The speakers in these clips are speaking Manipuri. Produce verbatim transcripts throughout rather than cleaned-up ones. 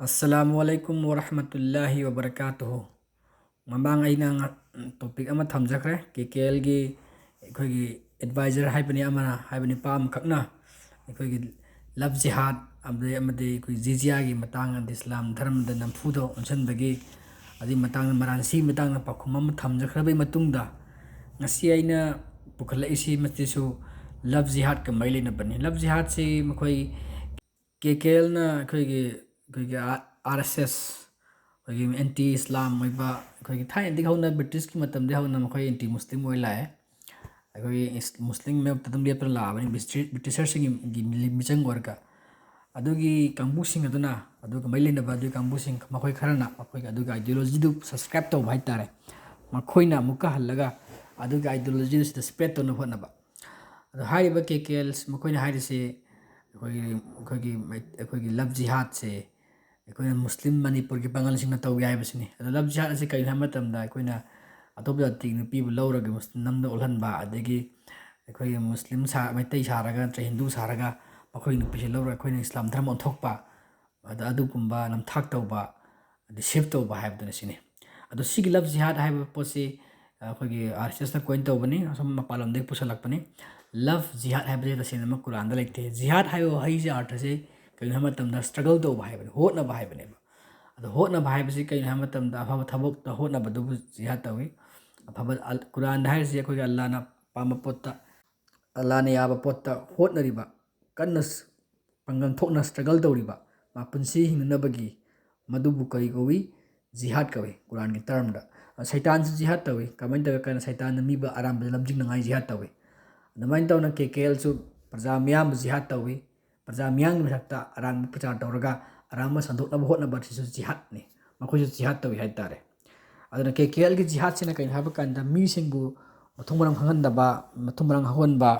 ꯑꯁꯂꯥꯃꯨ ꯑꯂꯥꯏꯀꯨꯝ ꯋꯔꯍꯃꯇꯨꯜꯂꯥꯍꯤ ꯋꯕꯔꯀꯥꯇꯨꯍꯨ꯫ ꯃꯃꯥꯡ ꯑꯩꯅ ꯉ-, ꯇꯣꯄꯤꯛ ꯑꯃ ꯊꯝꯖꯈ꯭ꯔꯦ꯫ ꯀꯦ ꯀꯦ ꯑꯦꯜꯒꯤ ꯑꯩꯈꯣꯏꯒꯤ ꯑꯦꯗꯚꯥꯏꯖꯔ ꯍꯥꯏꯕꯅꯤ ꯑꯃꯅ, ꯍꯥꯏꯕ ꯅꯤꯄꯥ ꯑꯃꯈꯛꯅ ꯑꯩꯈꯣꯏꯒꯤ ꯂꯚ ꯖꯤꯍꯥꯗ ꯑꯃꯗꯤ, ꯑꯃꯗꯤ ꯑꯩꯈꯣꯏ ꯖꯤꯖꯤꯌꯥꯒꯤ ꯃꯇꯥꯡ, ꯑꯃꯗꯤ ꯏꯁꯂꯥꯝ ꯙꯔꯃꯗ ꯅꯝꯐꯨꯗ ꯑꯣꯟꯁꯤꯟꯕꯒꯤ, ꯑꯗꯨꯒꯤ ꯃꯇꯥꯡꯗ, ꯃꯔꯥꯟꯁꯤꯒꯤ ꯃꯇꯥꯡꯗ ꯄꯥꯎꯈꯨꯝ ꯑꯃ ꯊꯝꯖꯈ꯭ꯔꯕꯒꯤ ꯃꯇꯨꯡꯗ, ꯉꯁꯤ ꯑꯩꯅ ꯄꯨꯈꯠꯂꯛꯏꯁꯤ ꯃꯁꯤꯁꯨ ꯂꯚ ꯖꯤꯍꯥꯗꯀ ꯃꯔꯤ ꯂꯩꯅꯕꯅꯤ꯫ ꯂꯚ ꯖꯤꯍꯥꯗꯁꯤ ꯃꯈꯣꯏ ꯀꯦ ꯀꯦ ꯑꯦꯜꯅ ꯑꯩꯈꯣꯏꯒꯤ, ꯑꯩꯈꯣꯏꯒꯤ ꯑꯥꯔ ꯑꯦꯁ ꯑꯦꯁ, ꯑꯩꯈꯣꯏꯒꯤ ꯑꯦꯟꯇꯤ ꯏꯁꯂꯥꯝ ꯑꯣꯏꯕ, ꯑꯩꯈꯣꯏꯒꯤ ꯊꯥꯏꯅꯗꯒꯤ ꯍꯧꯅ, ꯕ꯭ꯔꯤꯇꯤꯁꯀꯤ ꯃꯇꯝꯗꯒꯤ ꯍꯧꯅ ꯃꯈꯣꯏ ꯑꯦꯟꯇꯤ ꯃꯨꯁꯂꯤꯝ ꯑꯣꯏ ꯂꯥꯛꯑꯦ꯫ ꯑꯩꯈꯣꯏꯒꯤ ꯏꯁ-, ꯃꯨꯁꯂꯤꯝ ꯃꯥꯌꯣꯛꯇ ꯑꯗꯨꯝ ꯂꯦꯞꯇꯨꯅ ꯂꯥꯛꯑꯕꯅꯤ ꯕ꯭ꯔꯤꯇꯤ-, ꯕ꯭ꯔꯤꯇꯤꯁꯔꯁꯤꯡꯒꯤ ꯒꯤ ꯃꯤꯆꯪ ꯑꯣꯏꯔꯒ꯫ ꯑꯗꯨꯒꯤ ꯀꯥꯡꯕꯨꯁꯤꯡ ꯑꯗꯨꯅ, ꯑꯗꯨꯒ ꯃꯔꯤ ꯂꯩꯅꯕ ꯑꯗꯨꯒꯤ ꯀꯥꯡꯕꯨꯁꯤꯡ, ꯃꯈꯣꯏ ꯈꯔꯅ ꯃꯈꯣꯏꯒꯤ ꯑꯗꯨꯒꯤ ꯑꯥꯏꯗꯤꯌꯣꯂꯣꯖꯤꯗꯨ ꯁꯕꯁꯀ꯭ꯔꯥꯏꯕ ꯇꯧꯕ ꯍꯥꯏ ꯇꯥꯔꯦ꯫ ꯃꯈꯣꯏꯅ ꯑꯃꯨꯛꯀ ꯍꯜꯂꯒ ꯑꯗꯨꯒꯤ ꯑꯥꯏꯗꯤꯌꯣꯂꯣꯖꯤꯗꯨ ꯁꯤꯗ ꯁ꯭ꯄ꯭ꯔꯦꯗ ꯇꯧꯅꯕ ꯍꯣꯠꯅꯕ꯫ ꯑꯗꯣ ꯍꯥꯏꯔꯤꯕ ꯀꯦ ꯀꯦ ꯑꯦꯜꯁ ꯃꯈꯣꯏꯅ ꯍꯥꯏꯔꯤꯁꯤ ꯑꯩꯈꯣꯏꯒꯤ, ꯑꯩꯈꯣꯏꯒꯤ ꯃꯩ-, ꯑꯩꯈꯣꯏꯒꯤ ꯂꯚ ꯖꯤꯍꯥꯗꯁꯦ ꯑꯩꯈꯣꯏꯅ ꯃꯨꯁꯂꯤꯝ ꯃꯅꯤꯄꯨꯔꯒꯤ ꯄꯥꯉꯜꯁꯤꯡꯅ ꯇꯧꯒꯦ ꯍꯥꯏꯕꯁꯤꯅꯤ꯫ ꯑꯗꯣ ꯂꯚ ꯖꯤꯍꯥꯗ ꯑꯁꯤ ꯀꯔꯤꯅꯣ ꯍꯥꯏꯕ ꯃꯇꯝꯗ, ꯑꯩꯈꯣꯏꯅ ꯑꯇꯣꯞꯄ ꯖꯥꯇꯤꯒꯤ ꯅꯨꯄꯤꯕꯨ ꯂꯧꯔꯒ ꯃꯨꯁꯂꯤꯝ ꯅꯝꯅ ꯑꯣꯜꯍꯟꯕ, ꯑꯗꯒꯤ ꯑꯩꯈꯣꯏꯒꯤ ꯃꯨꯁꯂꯤꯝ ꯁꯥ-, ꯃꯩꯇꯩ ꯁꯥꯔꯒ ꯅꯠꯇ꯭ꯔꯒ ꯍꯤꯟꯗꯨ ꯁꯥꯔꯒ ꯃꯈꯣꯏꯒꯤ ꯅꯨꯄꯤꯁꯤ ꯂꯧꯔꯒ ꯑꯩꯈꯣꯏꯅ ꯏꯁꯂꯥꯝ ꯙꯔꯃ ꯑꯣꯟꯊꯣꯛꯄ, ꯑꯗ ꯑꯗꯨꯒꯨꯝꯕ ꯅꯝꯊꯥꯛ ꯇꯧꯕ, ꯗꯤꯁꯤꯞ ꯇꯧꯕ ꯍꯥꯏꯕꯗꯨꯅ ꯁꯤꯅꯤ꯫ ꯑꯗꯣ ꯁꯤꯒꯤ ꯂꯚ ꯖꯤꯍꯥꯗ ꯍꯥꯏꯕ ꯄꯣꯠꯁꯤ ꯑꯩꯈꯣꯏꯒꯤ ꯑꯥꯔ ꯑꯦꯁ ꯑꯦꯁꯅ ꯀꯣꯏꯟ ꯇꯧꯕꯅꯤ, ꯑꯁꯨꯝ ꯃꯄꯥꯟ ꯂꯝꯗꯒꯤ ꯄꯨꯁꯜꯂꯛꯄꯅꯤ꯫ ꯂꯚ ꯖꯤꯍꯥꯗ ꯍꯥꯏꯕꯁꯤ ꯇꯁꯦꯡꯅꯃꯛ ꯀꯨꯔꯥꯟꯗ ꯂꯩꯇꯦ꯫ ꯖꯤꯍꯥꯗ ꯍꯥꯏꯕ ꯋꯥꯍꯩꯁꯤ ꯑꯥꯔꯊꯁꯤ ꯀꯔꯤꯅꯣ ꯍꯥꯏꯕ ꯃꯇꯝꯗ ꯁ꯭ꯇ꯭ꯔꯒꯜ ꯇꯧꯕ ꯍꯥꯏꯕꯅꯤ, ꯍꯣꯠꯅꯕ ꯍꯥꯏꯕꯅꯦꯕ꯫ ꯑꯗꯣ ꯍꯣꯠꯅꯕ ꯍꯥꯏꯕꯁꯤ ꯀꯔꯤꯅꯣ ꯍꯥꯏꯕ ꯃꯇꯝꯗ ꯑꯐꯕ ꯊꯕꯛꯇ ꯍꯣꯠꯅꯕꯗꯨꯕꯨ ꯖꯤꯍꯥꯗ ꯇꯧꯏ꯫ ꯑꯐꯕ ꯑꯜ-, ꯀꯨꯔꯥꯟꯗ ꯍꯥꯏꯔꯤꯁꯤ ꯑꯩꯈꯣꯏꯒꯤ ꯑꯜꯂꯥꯅ ꯄꯥꯝꯕ ꯄꯣꯠꯇ, ꯑꯜꯂꯥꯅ ꯌꯥꯕ ꯄꯣꯠꯇ ꯍꯣꯠꯅꯔꯤꯕ, ꯀꯟꯅ ꯁ-, ꯄꯥꯡꯒꯜ ꯊꯣꯛꯅ ꯁ꯭ꯇ꯭ꯔꯒꯜ ꯇꯧꯔꯤꯕ, ꯃꯥ ꯄꯨꯟꯁꯤ ꯍꯤꯡꯅꯅꯕꯒꯤ, ꯃꯗꯨꯕꯨ ꯀꯔꯤ ꯀꯧꯏ? ꯖꯤꯍꯥꯗ ꯀꯧꯏ ꯀꯨꯔꯥꯟꯒꯤ ꯇꯔꯝꯗ꯫ ꯁꯩꯇꯥꯟꯁꯨ ꯖꯤꯍꯥꯗ ꯇꯧꯏ꯫ ꯀꯃꯥꯏꯅ ꯇꯧꯔꯀꯥꯟꯗ ꯁꯩꯇꯥꯟꯅ ꯃꯤꯕꯨ ꯑꯔꯥꯟꯕꯗ ꯂꯝꯖꯤꯡꯅꯉꯥꯏ ꯖꯤꯍꯥꯗ ꯇꯧꯏ꯫ ꯑꯗꯨꯃꯥꯏꯅ ꯇꯧꯅ ꯀꯦ ꯀꯦ ꯑꯦꯜꯁꯨ ꯄ꯭ꯔꯖꯥ ꯃꯤꯌꯥꯝꯕꯨ ꯖꯤꯍꯥꯗ ꯇꯧꯏ꯫ ꯄ꯭ꯔꯖꯥ ꯃꯤꯌꯥꯝꯒꯤ ꯃꯊꯛꯇ ꯑꯔꯥꯟꯕ ꯄ꯭ꯔꯆꯥꯔ ꯇꯧꯔꯒ ꯑꯔꯥꯟꯕ ꯁꯟꯗꯣꯛꯅꯕ ꯍꯣꯠꯅꯕ ꯑꯁꯤꯁꯨ ꯖꯤꯍꯥꯗꯅꯤ꯫ ꯃꯈꯣꯏꯁꯨ ꯖꯤꯍꯥꯗ ꯇꯧꯏ ꯍꯥꯏ ꯇꯥꯔꯦ꯫ ꯑꯗꯨꯅ ꯀꯦ ꯀꯦ ꯑꯦꯜꯒꯤ ꯖꯤꯍꯥꯗꯁꯤꯅ ꯀꯩꯅꯣ ꯍꯥꯏꯕ ꯀꯥꯟꯗ ꯃꯤꯁꯤꯡꯕꯨ ꯃꯊꯣꯡ ꯃꯔꯝ ꯈꯪꯍꯟꯗꯕ, ꯃꯊꯣꯡ ꯃꯔꯝ ꯈꯪꯍꯟꯕ,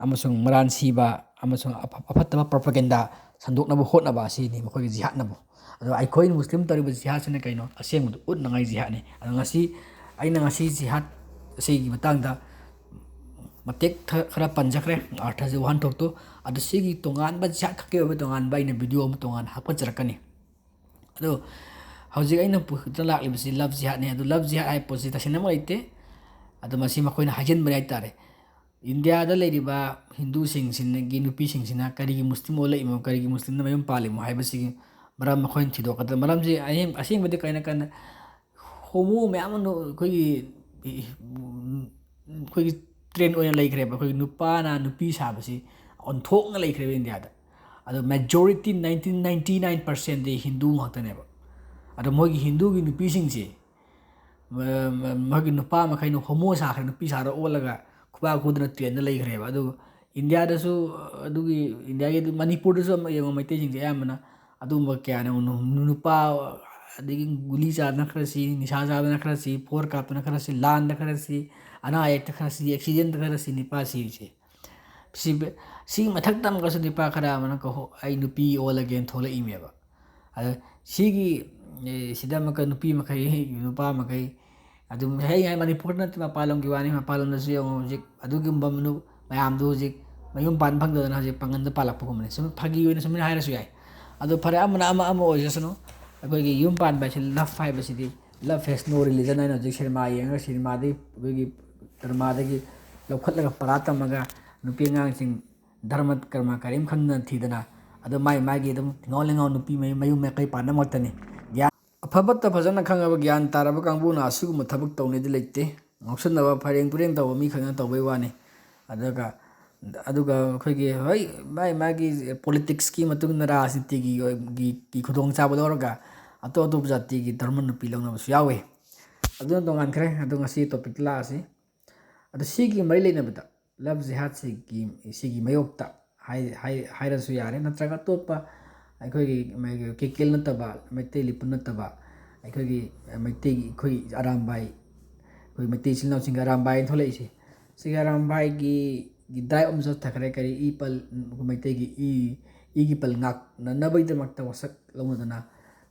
ꯑꯃꯁꯨꯡ ꯃꯔꯥꯟ ꯁꯤꯕ, ꯑꯃꯁꯨꯡ ꯑꯐ-, ꯑꯐꯠꯇꯕ ꯄ꯭ꯔꯣꯄꯒꯦꯟꯗꯥ ꯁꯟꯗꯣꯛꯅꯕ ꯍꯣꯠꯅꯕ ꯑꯁꯤꯅꯤ ꯃꯈꯣꯏꯒꯤ ꯖꯤꯍꯥꯗꯅꯕꯨ꯫ ꯑꯗꯣ ꯑꯩꯈꯣꯏ ꯃꯨꯁꯂꯤꯝ ꯇꯧꯔꯤꯕ ꯖꯤꯍꯥꯗꯁꯤꯅ ꯀꯩꯅꯣ? ꯑꯁꯦꯡꯕꯗꯨ ꯎꯠꯅꯉꯥꯏ ꯖꯤꯍꯥꯗꯅꯤ꯫ ꯑꯗꯣ ꯉꯁꯤ, ꯑꯩꯅ ꯉꯁꯤ ꯖꯤꯍꯥꯗ ꯑꯁꯤꯒꯤ ꯃꯇꯥꯡꯗ ꯃꯇꯦꯛ ꯊ-, ꯈꯔ ꯄꯟꯖꯈ꯭ꯔꯦ, ꯑꯥꯔꯊꯁꯦ, ꯋꯥꯍꯟꯊꯣꯛꯇꯣ꯫ ꯑꯗꯣ ꯁꯤꯒꯤ ꯇꯣꯉꯥꯟꯕ ꯖꯤꯍꯥꯗ ꯈꯛꯀꯤ ꯑꯣꯏꯕ ꯇꯣꯉꯥꯟꯕ ꯑꯩꯅ ꯚꯤꯗꯤꯑꯣ ꯑꯃ ꯇꯣꯉꯥꯟꯅ ꯍꯥꯞꯀꯠꯆꯔꯛꯀꯅꯤ꯫ ꯑꯗꯣ ꯍꯧꯖꯤꯛ ꯑꯩꯅ ꯄꯨꯗꯨꯅ ꯂꯥꯛꯂꯤꯕꯁꯤ ꯂꯚ ꯖꯤꯍꯥꯗꯅꯤ꯫ ꯑꯗꯨ ꯂꯚ ꯖꯤꯍꯥꯗ ꯍꯥꯏꯕ ꯄꯣꯠꯁꯤ ꯇꯁꯦꯡꯅꯃꯛ ꯂꯩꯇꯦ꯫ ꯑꯗꯣ ꯃꯁꯤ ꯃꯈꯣꯏꯅ ꯍꯥꯏꯖꯤꯟꯕꯅꯤ ꯍꯥꯏ ꯇꯥꯔꯦ꯫ ꯏꯟꯗꯤꯌꯥꯗ ꯂꯩꯔꯤꯕ ꯍꯤꯟꯗꯨꯁꯤꯡꯁꯤꯅꯒꯤ ꯅꯨꯄꯤꯁꯤꯡꯁꯤꯅ ꯀꯔꯤꯒꯤ ꯃꯨꯁꯂꯤꯝ ꯑꯣꯜꯂꯛꯏꯃꯣ, ꯀꯔꯤꯒꯤ ꯃꯨꯁꯂꯤꯝꯅ ꯃꯌꯨꯝ ꯄꯥꯜꯂꯤꯃꯣ ꯍꯥꯏꯕꯁꯤꯒꯤ ꯃꯔꯝ ꯃꯈꯣꯏꯅ ꯊꯤꯗꯣꯛꯀꯗꯕ꯫ ꯃꯔꯝꯁꯤ ꯑꯍꯦꯡ-, ꯑꯁꯦꯡꯕꯗꯤ ꯀꯩꯅꯣ ꯀꯥꯟꯗ ꯍꯣꯃꯣ ꯃꯌꯥꯝ ꯑꯃ ꯑꯩꯈꯣꯏꯒꯤ, ꯑꯩꯈꯣꯏꯒꯤ ꯇ꯭ꯔꯦꯟ ꯑꯣꯏꯅ ꯂꯩꯈ꯭ꯔꯦꯕ꯫ ꯑꯩꯈꯣꯏꯒꯤ ꯅꯨꯄꯥꯅ ꯅꯨꯄꯤ ꯁꯥꯕꯁꯤ ꯑꯣꯟꯊꯣꯛꯅ ꯂꯩꯈ꯭ꯔꯦꯕ ꯏꯟꯗꯤꯌꯥꯗ꯫ ꯑꯗꯣ majority ninety nine percentꯗꯤ ꯍꯤꯟꯗꯨ ꯉꯥꯛꯇꯅꯦꯕ꯫ ꯑꯗꯣ ꯃꯣꯏꯒꯤ ꯍꯤꯟꯗꯨꯒꯤ ꯅꯨꯄꯤꯁꯤꯡꯁꯤ, ꯃ-, ꯃ-, ꯃꯣꯏꯒꯤ ꯅꯨꯄꯥ ꯃꯈꯩꯅ ꯍꯣꯃꯣ ꯁꯥꯈ꯭ꯔꯦ, ꯅꯨꯄꯤ ꯁꯥꯔ ꯑꯣꯜꯂꯒ ꯈꯨꯕꯥꯛ ꯈꯨꯗꯅ ꯇ꯭ꯔꯦꯟꯗ ꯂꯩꯈ꯭ꯔꯦꯕ꯫ ꯑꯗꯨ ꯏꯟꯗꯤꯌꯥꯗꯁꯨ, ꯑꯗꯨꯒꯤ ꯏꯟꯗꯤꯌꯥꯒꯤ, ꯑꯗꯨ ꯃꯅꯤꯄꯨꯔꯗꯁꯨ ꯑꯃ ꯌꯦꯡꯉꯣ, ꯃꯩꯇꯩꯁꯤꯡꯁꯦ ꯑꯌꯥꯝꯕꯅ ꯑꯗꯨꯒꯨꯝꯕ ꯀꯌꯥꯅꯦ꯫ ꯅꯨ-, ꯅꯨꯄꯥ, ꯑꯗꯒꯤ ꯒꯨꯂꯤ ꯆꯥꯗꯅ ꯈꯔ ꯁꯤ, ꯅꯤꯁꯥ ꯆꯥꯗꯅ ꯈꯔ ꯁꯤ, ꯐꯣꯔ ꯀꯥꯞꯇꯅ ꯈꯔ ꯁꯤ, ꯂꯥꯟꯗ ꯈꯔ ꯁꯤ, ꯑꯅꯥ ꯑꯌꯦꯛꯇ ꯈꯔ ꯁꯤ, ꯑꯦꯛꯁꯤꯗꯦꯟꯇ ꯈꯔ ꯁꯤ, ꯅꯨꯄꯥ ꯁꯤꯕꯁꯦ꯫ ꯁꯤ, ꯁꯤꯒꯤ ꯃꯊꯛꯇ ꯑꯃꯨꯛꯀꯁꯨ ꯅꯨꯄꯥ ꯈꯔ ꯑꯃꯅ ꯀꯍꯣ-, "ꯑꯩ ꯅꯨꯄꯤ ꯑꯣꯜꯂꯒꯦꯅ" ꯊꯣꯛꯂꯛꯏꯃꯦꯕ꯫ ꯑꯗ ꯁꯤꯒꯤ, ꯑꯦ, ꯁꯤꯗ ꯑꯃꯨꯛꯀ ꯅꯨꯄꯤ ꯃꯈꯩ, ꯅꯨꯄꯥ ꯃꯈꯩ ꯑꯗꯨꯝ, ꯍꯌꯦꯡ ꯃꯅꯤꯄꯨꯔ ꯅꯠꯇꯦ, ꯃꯄꯥꯟ ꯂꯝꯒꯤ ꯋꯥꯅꯤ, ꯃꯄꯥꯟ ꯂꯝꯗꯁꯨ ꯌꯦꯡꯉꯣ, ꯍꯧꯖꯤꯛ ꯑꯗꯨꯒꯨꯝꯕ ꯃꯅꯨ-, ꯃꯌꯥꯝꯗꯨ ꯍꯧꯖꯤꯛ ꯃꯌꯨꯝ ꯄꯥꯟꯕ ꯐꯪꯗꯗꯅ ꯍꯧꯖꯤꯛ ꯄꯥꯡꯒꯟꯗ ꯄꯥꯜꯂꯛꯄꯒꯨꯝꯕꯅꯤ꯫ ꯁꯨꯝ ꯐꯥꯒꯤ ꯑꯣꯏꯅ ꯁꯨꯃꯥꯏꯅ ꯍꯥꯏꯔꯁꯨ ꯌꯥꯏ꯫ ꯑꯗꯣ ꯐꯔꯦ, ꯑꯃꯅ ꯑꯃ, ꯑꯃ ꯑꯣꯏꯖꯁꯅꯨ, ꯑꯩꯈꯣꯏꯒꯤ ꯌꯨꯝ ꯄꯥꯟꯕ ꯍꯥꯏꯁꯤ, love ꯍꯥꯏꯕꯁꯤꯗꯤ, "Love has no religion" ꯍꯥꯏꯅ ꯍꯧꯖꯤꯛ ꯁꯤꯅꯦꯃꯥ ꯌꯦꯡꯉꯒ, ꯁꯤꯅꯦꯃꯥꯗꯒꯤ, ꯑꯩꯈꯣꯏꯒꯤ ꯗ꯭ꯔꯃꯥꯗꯒꯤ ꯂꯧꯈꯠꯂꯒ ꯄꯔꯥ ꯇꯝꯃꯒ ꯅꯨꯄꯤ ꯑꯉꯥꯡꯁꯤꯡ ꯙꯔꯃ ꯀꯔꯃ ꯀꯔꯤꯝ ꯈꯪꯗꯅ ꯊꯤꯗꯅ, ꯑꯗꯣ ꯃꯥꯏ ꯃꯥꯒꯤ ꯑꯗꯨꯝ ꯊꯤꯉꯥꯎ ꯂꯩꯉꯥꯎ ꯅꯨꯄꯤ ꯃꯌꯨꯝ, ꯃꯌꯨꯝ ꯃꯀꯩ ꯄꯥꯟꯅꯕ ꯉꯥꯛꯇꯅꯤ꯫ ꯒ꯭ꯌꯥꯟ, ꯑꯐ ꯐꯠꯇ ꯐꯖꯅ ꯈꯪꯉꯕ ꯒ꯭ꯌꯥꯟ ꯇꯥꯔꯕ ꯀꯥꯡꯕꯨꯅ ꯑꯁꯤꯒꯨꯝꯕ ꯊꯕꯛ ꯇꯧꯅꯤꯗꯤ ꯂꯩꯇꯦ꯫ ꯉꯥꯎꯁꯟꯅꯕ, ꯐꯩꯔꯦꯡ ꯇꯨꯔꯦꯡ ꯇꯧꯕ ꯃꯤ ꯈꯛꯅ ꯇꯧꯕꯩ ꯋꯥꯅꯤ꯫ ꯑꯗꯨꯒ, ꯑꯗꯨꯒ ꯑꯩꯈꯣꯏꯒꯤ, ꯍꯣꯏ, ꯃꯥꯏ ꯃꯥꯒꯤ ꯄꯣꯂꯤꯇꯤꯛꯁꯀꯤ ꯃꯇꯨꯡ ꯏꯟꯅ ꯔꯥꯖꯅꯤꯇꯤꯒꯤ ꯑꯣꯏ-, ꯒꯤ, ꯒꯤ ꯈꯨꯗꯣꯡꯆꯥꯕ ꯂꯧꯔꯒ ꯑꯇꯣꯞ ꯑꯇꯣꯞꯄ ꯖꯥꯇꯤꯒꯤ ꯙꯔꯃ ꯅꯨꯄꯤ ꯂꯧꯅꯕꯁꯨ ꯌꯥꯎꯋꯤ꯫ ꯑꯗꯨꯅ ꯇꯣꯉꯥꯟꯈ꯭ꯔꯦ꯫ ꯑꯗꯣ ꯉꯁꯤ ꯇꯣꯄꯤꯛꯇ ꯂꯥꯛꯑꯁꯤ꯫ ꯑꯗꯣ ꯁꯤꯒꯤ ꯃꯔꯤ ꯂꯩꯅꯕꯗ ꯂꯚ ꯖꯤꯍꯥꯗꯁꯤꯒꯤ, ꯁꯤꯒꯤ ꯃꯥꯌꯣꯛꯇ ꯍꯥꯏ-, ꯍꯥꯏ-, ꯍꯥꯏꯔꯁꯨ ꯌꯥꯔꯦ, ꯅꯠꯇ꯭ꯔꯒ ꯑꯇꯣꯞꯄ ꯑꯩꯈꯣꯏꯒꯤ ꯃꯩ-, ꯀꯦꯀꯦꯜ ꯅꯠꯇꯕ, ꯃꯩꯇꯩ ꯂꯤꯄꯨꯟ ꯅꯠꯇꯕ, ꯑꯩꯈꯣꯏꯒꯤ ꯃꯩꯇꯩꯒꯤ, ꯑꯩꯈꯣꯏ ꯑꯔꯥꯝꯕꯥꯏ, ꯑꯩꯈꯣꯏ ꯃꯩꯇꯩ ꯏꯆꯤꯜ ꯏꯅꯥꯎꯁꯤꯡꯒꯤ ꯑꯔꯥꯝꯕꯥꯏ ꯍꯥꯏꯅ ꯊꯣꯛꯂꯛꯏꯁꯦ, ꯁꯤꯒꯤ ꯑꯔꯥꯝꯕꯥꯏꯒꯤ, ꯒꯤ ꯗ꯭ꯔꯥꯏꯕ ꯑꯃ ꯆꯠꯊꯈ꯭ꯔꯦ꯫ ꯀꯔꯤ, ꯏ ꯄꯜ, ꯃꯩꯇꯩꯒꯤ ꯏ, ꯏꯒꯤ ꯄꯜ ꯉꯥꯛꯅꯅꯕꯒꯤꯗꯃꯛꯇ ꯋꯥꯁꯛ ꯂꯧꯅꯗꯅ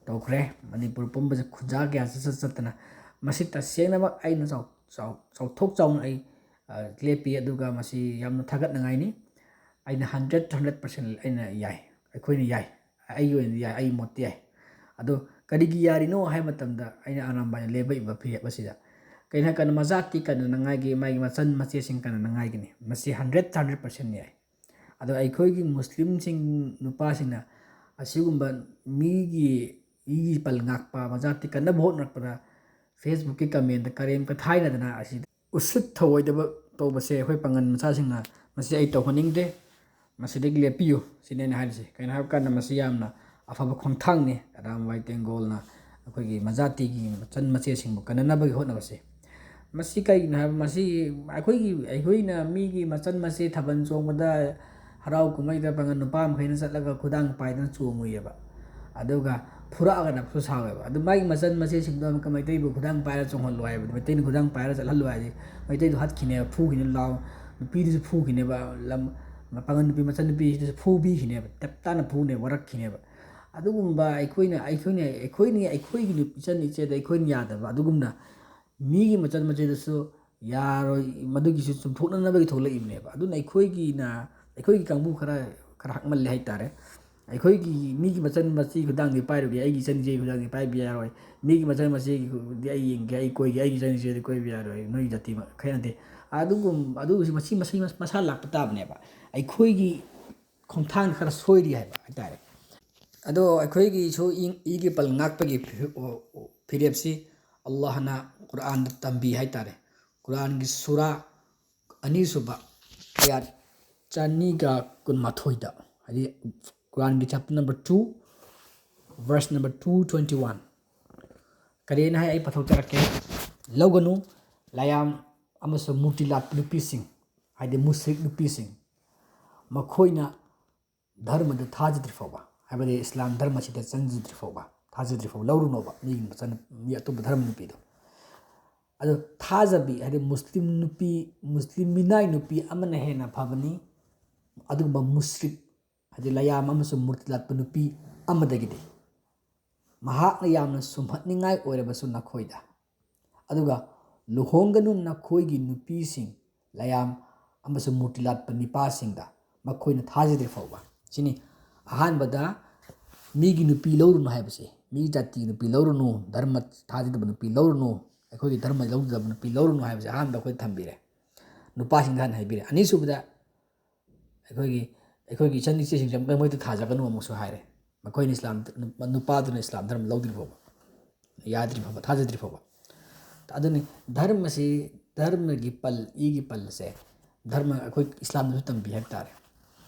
ꯇꯧꯈ꯭ꯔꯦ꯫ ꯃꯅꯤꯄꯨꯔ ꯄꯨꯝꯕꯁꯦ ꯈꯨꯟꯖꯥ ꯀꯌꯥ ꯆꯠ-, ꯆꯠ-, ꯆꯠꯇꯅ, ꯃꯁꯤ ꯇꯁꯦꯡꯅꯃꯛ ꯑꯩꯅ ꯆꯥꯎ-, ꯆꯥꯎ-, ꯆꯥꯎꯊꯣꯛ ꯆꯥꯎꯅ ꯑꯩ, ꯑ, ꯂꯦꯞꯄꯤ꯫ ꯑꯗꯨꯒ ꯃꯁꯤ ꯌꯥꯝꯅ ꯊꯥꯒꯠꯅꯤꯡꯉꯥꯏꯅꯤ꯫ ꯑꯩꯅ hundred, hundred percent ꯑꯩꯅ ꯌꯥꯏ, ꯑꯩꯈꯣꯏꯅ ꯌꯥꯏ, ꯑꯩꯒꯤ ꯑꯣꯏꯅꯗꯤ ꯌꯥꯏ, ꯑꯩꯒꯤ ꯃꯣꯠꯇ ꯌꯥꯏ꯫ ꯑꯗꯣ ꯀꯔꯤꯒꯤ ꯌꯥꯔꯤꯅꯣ ꯍꯥꯏꯕ ꯃꯇꯝꯗ, ꯑꯩꯅ ꯑꯔꯥꯝꯕꯥꯏꯅ ꯂꯦꯞꯄꯛꯏꯕ ꯐꯤꯔꯦꯞ ꯑꯁꯤꯗ, ꯀꯩꯅꯣ ꯍꯥꯏ ꯀꯥꯟꯗ, ꯃꯆꯥꯇꯤ ꯀꯟꯅꯅꯉꯥꯏꯒꯤ, ꯃꯥꯒꯤ ꯃꯆꯟ ꯃꯆꯦꯁꯤꯡ ꯀꯟꯅꯅꯉꯥꯏꯒꯤꯅꯤ꯫ ꯃꯁꯤ ꯍꯟꯗ꯭ꯔꯦꯠ ꯍꯟꯗ꯭ꯔꯦꯠ ꯄꯥꯔꯁꯦꯟ ꯌꯥꯏ꯫ ꯑꯗꯣ ꯑꯩꯈꯣꯏꯒꯤ ꯃꯨꯁꯂꯤꯝꯁꯤꯡ ꯅꯨꯄꯥꯁꯤꯡꯅ ꯑꯁꯤꯒꯨꯝꯕ ꯃꯤꯒꯤ, ꯏꯒꯤ ꯄꯜ ꯉꯥꯛꯄ, ꯃꯆꯥꯇꯤ ꯀꯟꯅꯕ ꯍꯣꯠꯅꯔꯛꯄꯗ, ꯐꯦꯁꯕꯨꯛꯀꯤ ꯀꯃꯦꯟꯗ ꯀꯔꯦꯝ ꯀꯊꯥꯏꯅꯗꯅ ꯑꯁꯤ ꯎꯁꯤꯠ ꯊꯑꯣꯏꯗꯕ ꯇꯧꯕꯁꯦ, ꯑꯩꯈꯣꯏ ꯄꯥꯡꯒꯜ ꯃꯆꯥꯁꯤꯡꯅ ꯃꯁꯤ ꯑꯩ ꯇꯧꯍꯟꯅꯤꯡꯗꯦ꯫ ꯃꯁꯤꯗꯒꯤ ꯂꯦꯞꯄꯤꯌꯨ ꯁꯤꯅꯤ ꯑꯩꯅ ꯍꯥꯏꯔꯤꯁꯦ꯫ ꯀꯩꯅꯣ ꯍꯥꯏꯕ ꯀꯥꯟꯗ, ꯃꯁꯤ ꯌꯥꯝꯅ ꯑꯐꯕ ꯈꯣꯡꯊꯥꯡꯅꯤ ꯑꯔꯥꯝꯕꯥꯏ ꯇꯦꯡꯒꯣꯜꯅ ꯑꯩꯈꯣꯏꯒꯤ ꯃꯖꯥꯇꯤꯒꯤ ꯃꯆꯟ ꯃꯆꯦꯁꯤꯡꯕꯨ ꯀꯟꯅꯅꯕꯒꯤ ꯍꯣꯠꯅꯕꯁꯦ꯫ ꯃꯁꯤ ꯀꯩꯒꯤꯅꯣ ꯍꯥꯏꯕ, ꯃꯁꯤ ꯑꯩꯈꯣꯏꯒꯤ, ꯑꯩꯈꯣꯏꯅ ꯃꯤꯒꯤ ꯃꯆꯟ ꯃꯆꯦ ꯊꯥꯕꯜ ꯆꯣꯡꯕꯗ, ꯍꯔꯥꯎ ꯀꯨꯝꯍꯩꯗ ꯄꯥꯡꯒꯜ ꯅꯨꯄꯥ ꯃꯈꯩꯅ ꯆꯠꯂꯒ ꯈꯨꯗꯥꯡ ꯄꯥꯏꯗꯅ ꯆꯣꯡꯉꯨꯏꯌꯦꯕ꯫ ꯑꯗꯨꯒ ꯐꯨꯔꯛꯑꯒꯅ ꯐꯨꯁꯥꯎꯋꯦꯕ꯫ ꯑꯗꯨ ꯃꯥꯒꯤ ꯃꯆꯟ ꯃꯆꯦꯁꯤꯡꯗꯣ ꯑꯃꯨꯛꯀ ꯃꯩꯇꯩꯕꯨ ꯈꯨꯗꯥꯡ ꯄꯥꯏꯔ ꯆꯣꯡꯍꯜꯂꯨ ꯍꯥꯏꯕꯗꯤ, ꯃꯩꯇꯩꯅ ꯈꯨꯗꯥꯡ ꯄꯥꯏꯔ ꯆꯠꯍꯜꯂꯨ ꯍꯥꯏꯔꯗꯤ, ꯃꯩꯇꯩꯗꯣ ꯍꯠꯈꯤꯅꯦꯕ, ꯐꯨꯈꯤꯅꯦꯕ, ꯂꯥꯎ, ꯅꯨꯄꯤꯗꯨꯁꯨ ꯐꯨꯈꯤꯅꯦꯕ, ꯂꯝ, ꯄꯥꯡꯒꯜ ꯅꯨꯄꯤ ꯃꯆꯟ ꯅꯨꯄꯤꯁꯤꯗꯁꯨ ꯐꯨꯕꯤꯈꯤꯅꯦꯕ, ꯇꯞ ꯇꯥꯅ ꯐꯨꯅꯦꯕ, ꯋꯥꯔꯛꯈꯤꯅꯦꯕ꯫ ꯑꯗꯨꯒꯨꯝꯕ ꯑꯩꯈꯣꯏꯅ, ꯑꯩꯈꯣꯏꯅ, ꯑꯩꯈꯣꯏꯅ, ꯑꯩꯈꯣꯏꯒꯤ ꯅꯨ-, ꯏꯆꯟ ꯏꯆꯦꯗ ꯑꯩꯈꯣꯏꯅ ꯌꯥꯗꯕ ꯑꯗꯨꯒꯨꯝꯅ ꯃꯤꯒꯤ ꯃꯆꯟ ꯃꯆꯦꯗꯁꯨ ꯌꯥꯔꯣꯏ, ꯃꯗꯨꯒꯤꯁꯨ ꯆꯨꯝꯊꯣꯛꯅꯅꯕꯒꯤ ꯊꯣꯛꯂꯛꯏꯕꯅꯦꯕ꯫ ꯑꯗꯨꯅ ꯑꯩꯈꯣꯏꯒꯤꯅ, ꯑꯩꯈꯣꯏꯒꯤ ꯀꯥꯡꯕꯨ ꯈꯔ, ꯈꯔ ꯍꯛꯃꯜꯂꯦ ꯍꯥꯏꯇꯥꯔꯦ꯫ ꯑꯩꯈꯣꯏꯒꯤ ꯃꯤꯒꯤ ꯃꯆꯟ ꯃꯆꯦꯒꯤ ꯈꯨꯗꯥꯡꯗꯤ ꯄꯥꯏꯔꯨꯒꯦ, ꯑꯩꯒꯤ ꯏꯆꯟ ꯏꯆꯦꯒꯤ ꯈꯨꯗꯥꯡꯗꯤ ꯄꯥꯏꯕ ꯌꯥꯔꯣꯏ꯫ ꯃꯤꯒꯤ ꯃꯆꯟ ꯃꯆꯦꯒꯤꯗꯤ ꯑꯩ ꯌꯦꯡꯒꯦ, ꯑꯩ ꯀꯣꯏꯒꯦ, ꯑꯩꯒꯤ ꯏꯆꯟ ꯏꯆꯦꯗꯤ ꯀꯣꯏꯕ ꯌꯥꯔꯣꯏ, ꯅꯣꯏ ꯖꯥꯇꯤ ꯃ-, ꯈꯔ ꯅꯠꯇꯦ꯫ ꯑꯗꯨꯒꯨꯝ-, ꯑꯗꯨꯒꯤꯁꯨ ꯃꯁꯤ, ꯃꯁꯤ ꯃꯁꯥ ꯂꯥꯛꯄ ꯇꯥꯕꯅꯦꯕ꯫ ꯑꯩꯈꯣꯏꯒꯤ ꯈꯣꯡꯊꯥꯡ ꯈꯔ ꯁꯣꯏꯔꯤ ꯍꯥꯏꯕ ꯍꯥꯏꯇꯥꯔꯦ꯫ ꯑꯗꯣ ꯑꯩꯈꯣꯏꯒꯤꯁꯨ ꯏ-, ꯏꯒꯤ ꯄꯜ ꯉꯥꯛꯄꯒꯤ ꯐꯤ-, ꯐꯤꯔꯦꯞꯁꯤ ꯑꯜꯂꯥꯍꯅ ꯀꯨꯔꯥꯟꯗ ꯇꯝꯕꯤ ꯍꯥꯏꯇꯥꯔꯦ꯫ ꯀꯨꯔꯥꯟꯒꯤ ꯁꯨꯔꯥ ꯑꯅꯤꯁꯨꯕ ꯑꯌꯥꯠ ꯆꯅꯤꯒ ꯀꯨꯟꯃꯥꯊꯣꯏꯗ, ꯍꯥꯏꯗꯤ ꯀꯨꯔꯥꯟꯒꯤ chapter number two, verse number two twenty one, ꯀꯔꯤꯅ ꯍꯥꯏ, ꯑꯩ ꯄꯥꯊꯣꯛꯆꯔꯛꯀꯦ꯫ "ꯂꯧꯒꯅꯨ, ꯂꯥꯌꯥꯝ ꯑꯃꯁꯨꯡ ꯃꯨꯔꯇꯤ ꯂꯥꯠꯄ ꯅꯨꯄꯤꯁꯤꯡ", ꯍꯥꯏꯗꯤ ꯃꯨꯁ꯭ꯔꯤꯛ ꯅꯨꯄꯤꯁꯤꯡ, ꯃꯈꯣꯏꯅ ꯙꯔꯃꯗ ꯊꯥꯖꯗ꯭ꯔꯤ ꯐꯥꯎꯕ, ꯍꯥꯏꯕꯗꯤ ꯏꯁꯂꯥꯝ ꯙꯔꯃꯁꯤꯗ ꯆꯪꯖꯗ꯭ꯔꯤ ꯐꯥꯎꯕ, ꯊꯥꯖꯗ꯭ꯔꯤ ꯐꯥꯎꯕ ꯂꯧꯔꯨꯅꯣꯕ ꯃꯤꯒꯤ ꯃꯆꯟ-, ꯃꯤ ꯑꯇꯣꯞꯄ ꯙꯔꯃ ꯅꯨꯄꯤꯗꯣ꯫ ꯑꯗꯣ ꯊꯥꯖꯕꯤ, ꯍꯥꯏꯗꯤ ꯃꯨꯁꯂꯤꯝ ꯅꯨꯄꯤ, ꯃꯨꯁꯂꯤꯝ ꯃꯤꯅꯥꯏ ꯅꯨꯄꯤ ꯑꯃꯅ ꯍꯦꯟꯅ ꯐꯕꯅꯤ ꯑꯗꯨꯒꯨꯝꯕ ꯃꯨꯁ꯭ꯔꯤꯛ, ꯍꯥꯏꯗꯤ ꯂꯥꯌꯥꯝ ꯑꯃꯁꯨꯡ ꯃꯨꯔꯇꯤ ꯂꯥꯠꯄ ꯅꯨꯄꯤ ꯑꯃꯗꯒꯤꯗꯤ꯫ ꯃꯍꯥꯛꯅ ꯌꯥꯝꯅ ꯁꯨꯝꯍꯠꯅꯤꯡꯉꯥꯏ ꯑꯣꯏꯔꯕꯁꯨ ꯅꯈꯣꯏꯗ꯫ ꯑꯗꯨꯒ ꯂꯨꯍꯣꯡꯒꯅꯨ ꯅꯈꯣꯏꯒꯤ ꯅꯨꯄꯤꯁꯤꯡ ꯂꯥꯌꯥꯝ ꯑꯃꯁꯨꯡ ꯃꯨꯔꯇꯤ ꯂꯥꯠꯄ ꯅꯤꯄꯥꯁꯤꯡꯗ, ꯃꯈꯣꯏꯅ ꯊꯥꯖꯗ꯭ꯔꯤ ꯐꯥꯎꯕ꯫ ꯁꯤꯅꯤ꯫ ꯑꯍꯥꯟꯕꯗ ꯃꯤꯒꯤ ꯅꯨꯄꯤ ꯂꯧꯔꯨꯅꯨ ꯍꯥꯏꯕꯁꯦ, ꯃꯤꯒꯤ ꯖꯥꯇꯤꯒꯤ ꯅꯨꯄꯤ ꯂꯧꯔꯨꯅꯨ, ꯙꯔꯃ ꯊꯥꯖꯗꯕ ꯅꯨꯄꯤ ꯂꯧꯔꯨꯅꯨ, ꯑꯩꯈꯣꯏꯒꯤ ꯙꯔꯃ ꯂꯧꯖꯗꯕ ꯅꯨꯄꯤ ꯂꯧꯔꯨꯅꯨ ꯍꯥꯏꯕꯁꯦ ꯑꯍꯥꯟꯕ ꯑꯩꯈꯣꯏ ꯊꯝꯕꯤꯔꯦ꯫ ꯅꯨꯄꯥꯁꯤꯡꯗ ꯍꯥꯟꯅ ꯍꯥꯏꯕꯤꯔꯦ꯫ ꯑꯅꯤꯁꯨꯕꯗ ꯑꯩꯈꯣꯏꯒꯤ, ꯑꯩꯈꯣꯏꯒꯤ ꯏꯆꯟ ꯏꯆꯦꯁꯤꯡꯁꯦ ꯑꯃꯨꯛꯀ ꯃꯣꯏꯗ ꯊꯥꯖꯒꯅꯨ ꯑꯃꯨꯛꯁꯨ ꯍꯥꯏꯔꯦ꯫ ꯃꯈꯣꯏꯅ ꯏꯁꯂꯥꯝ, ꯅꯨꯄꯥꯗꯨꯅ ꯏꯁꯂꯥꯝ ꯙꯔꯃ ꯂꯧꯗ꯭ꯔꯤ ꯐꯥꯎꯕ, ꯌꯥꯗ꯭ꯔꯤ ꯐꯥꯎꯕ, ꯊꯥꯖꯗ꯭ꯔꯤ ꯐꯥꯎꯕ꯫ ꯑꯗꯨꯅꯤ ꯙꯔꯃꯁꯤ, ꯙꯔꯃꯒꯤ ꯄꯜ, ꯏꯒꯤ ꯄꯜ ꯑꯁꯦ ꯙꯔꯃ ꯑꯩꯈꯣꯏ ꯏꯁꯂꯥꯝꯗꯁꯨ ꯇꯝꯕꯤ ꯍꯥꯏꯕ ꯇꯥꯔꯦ꯫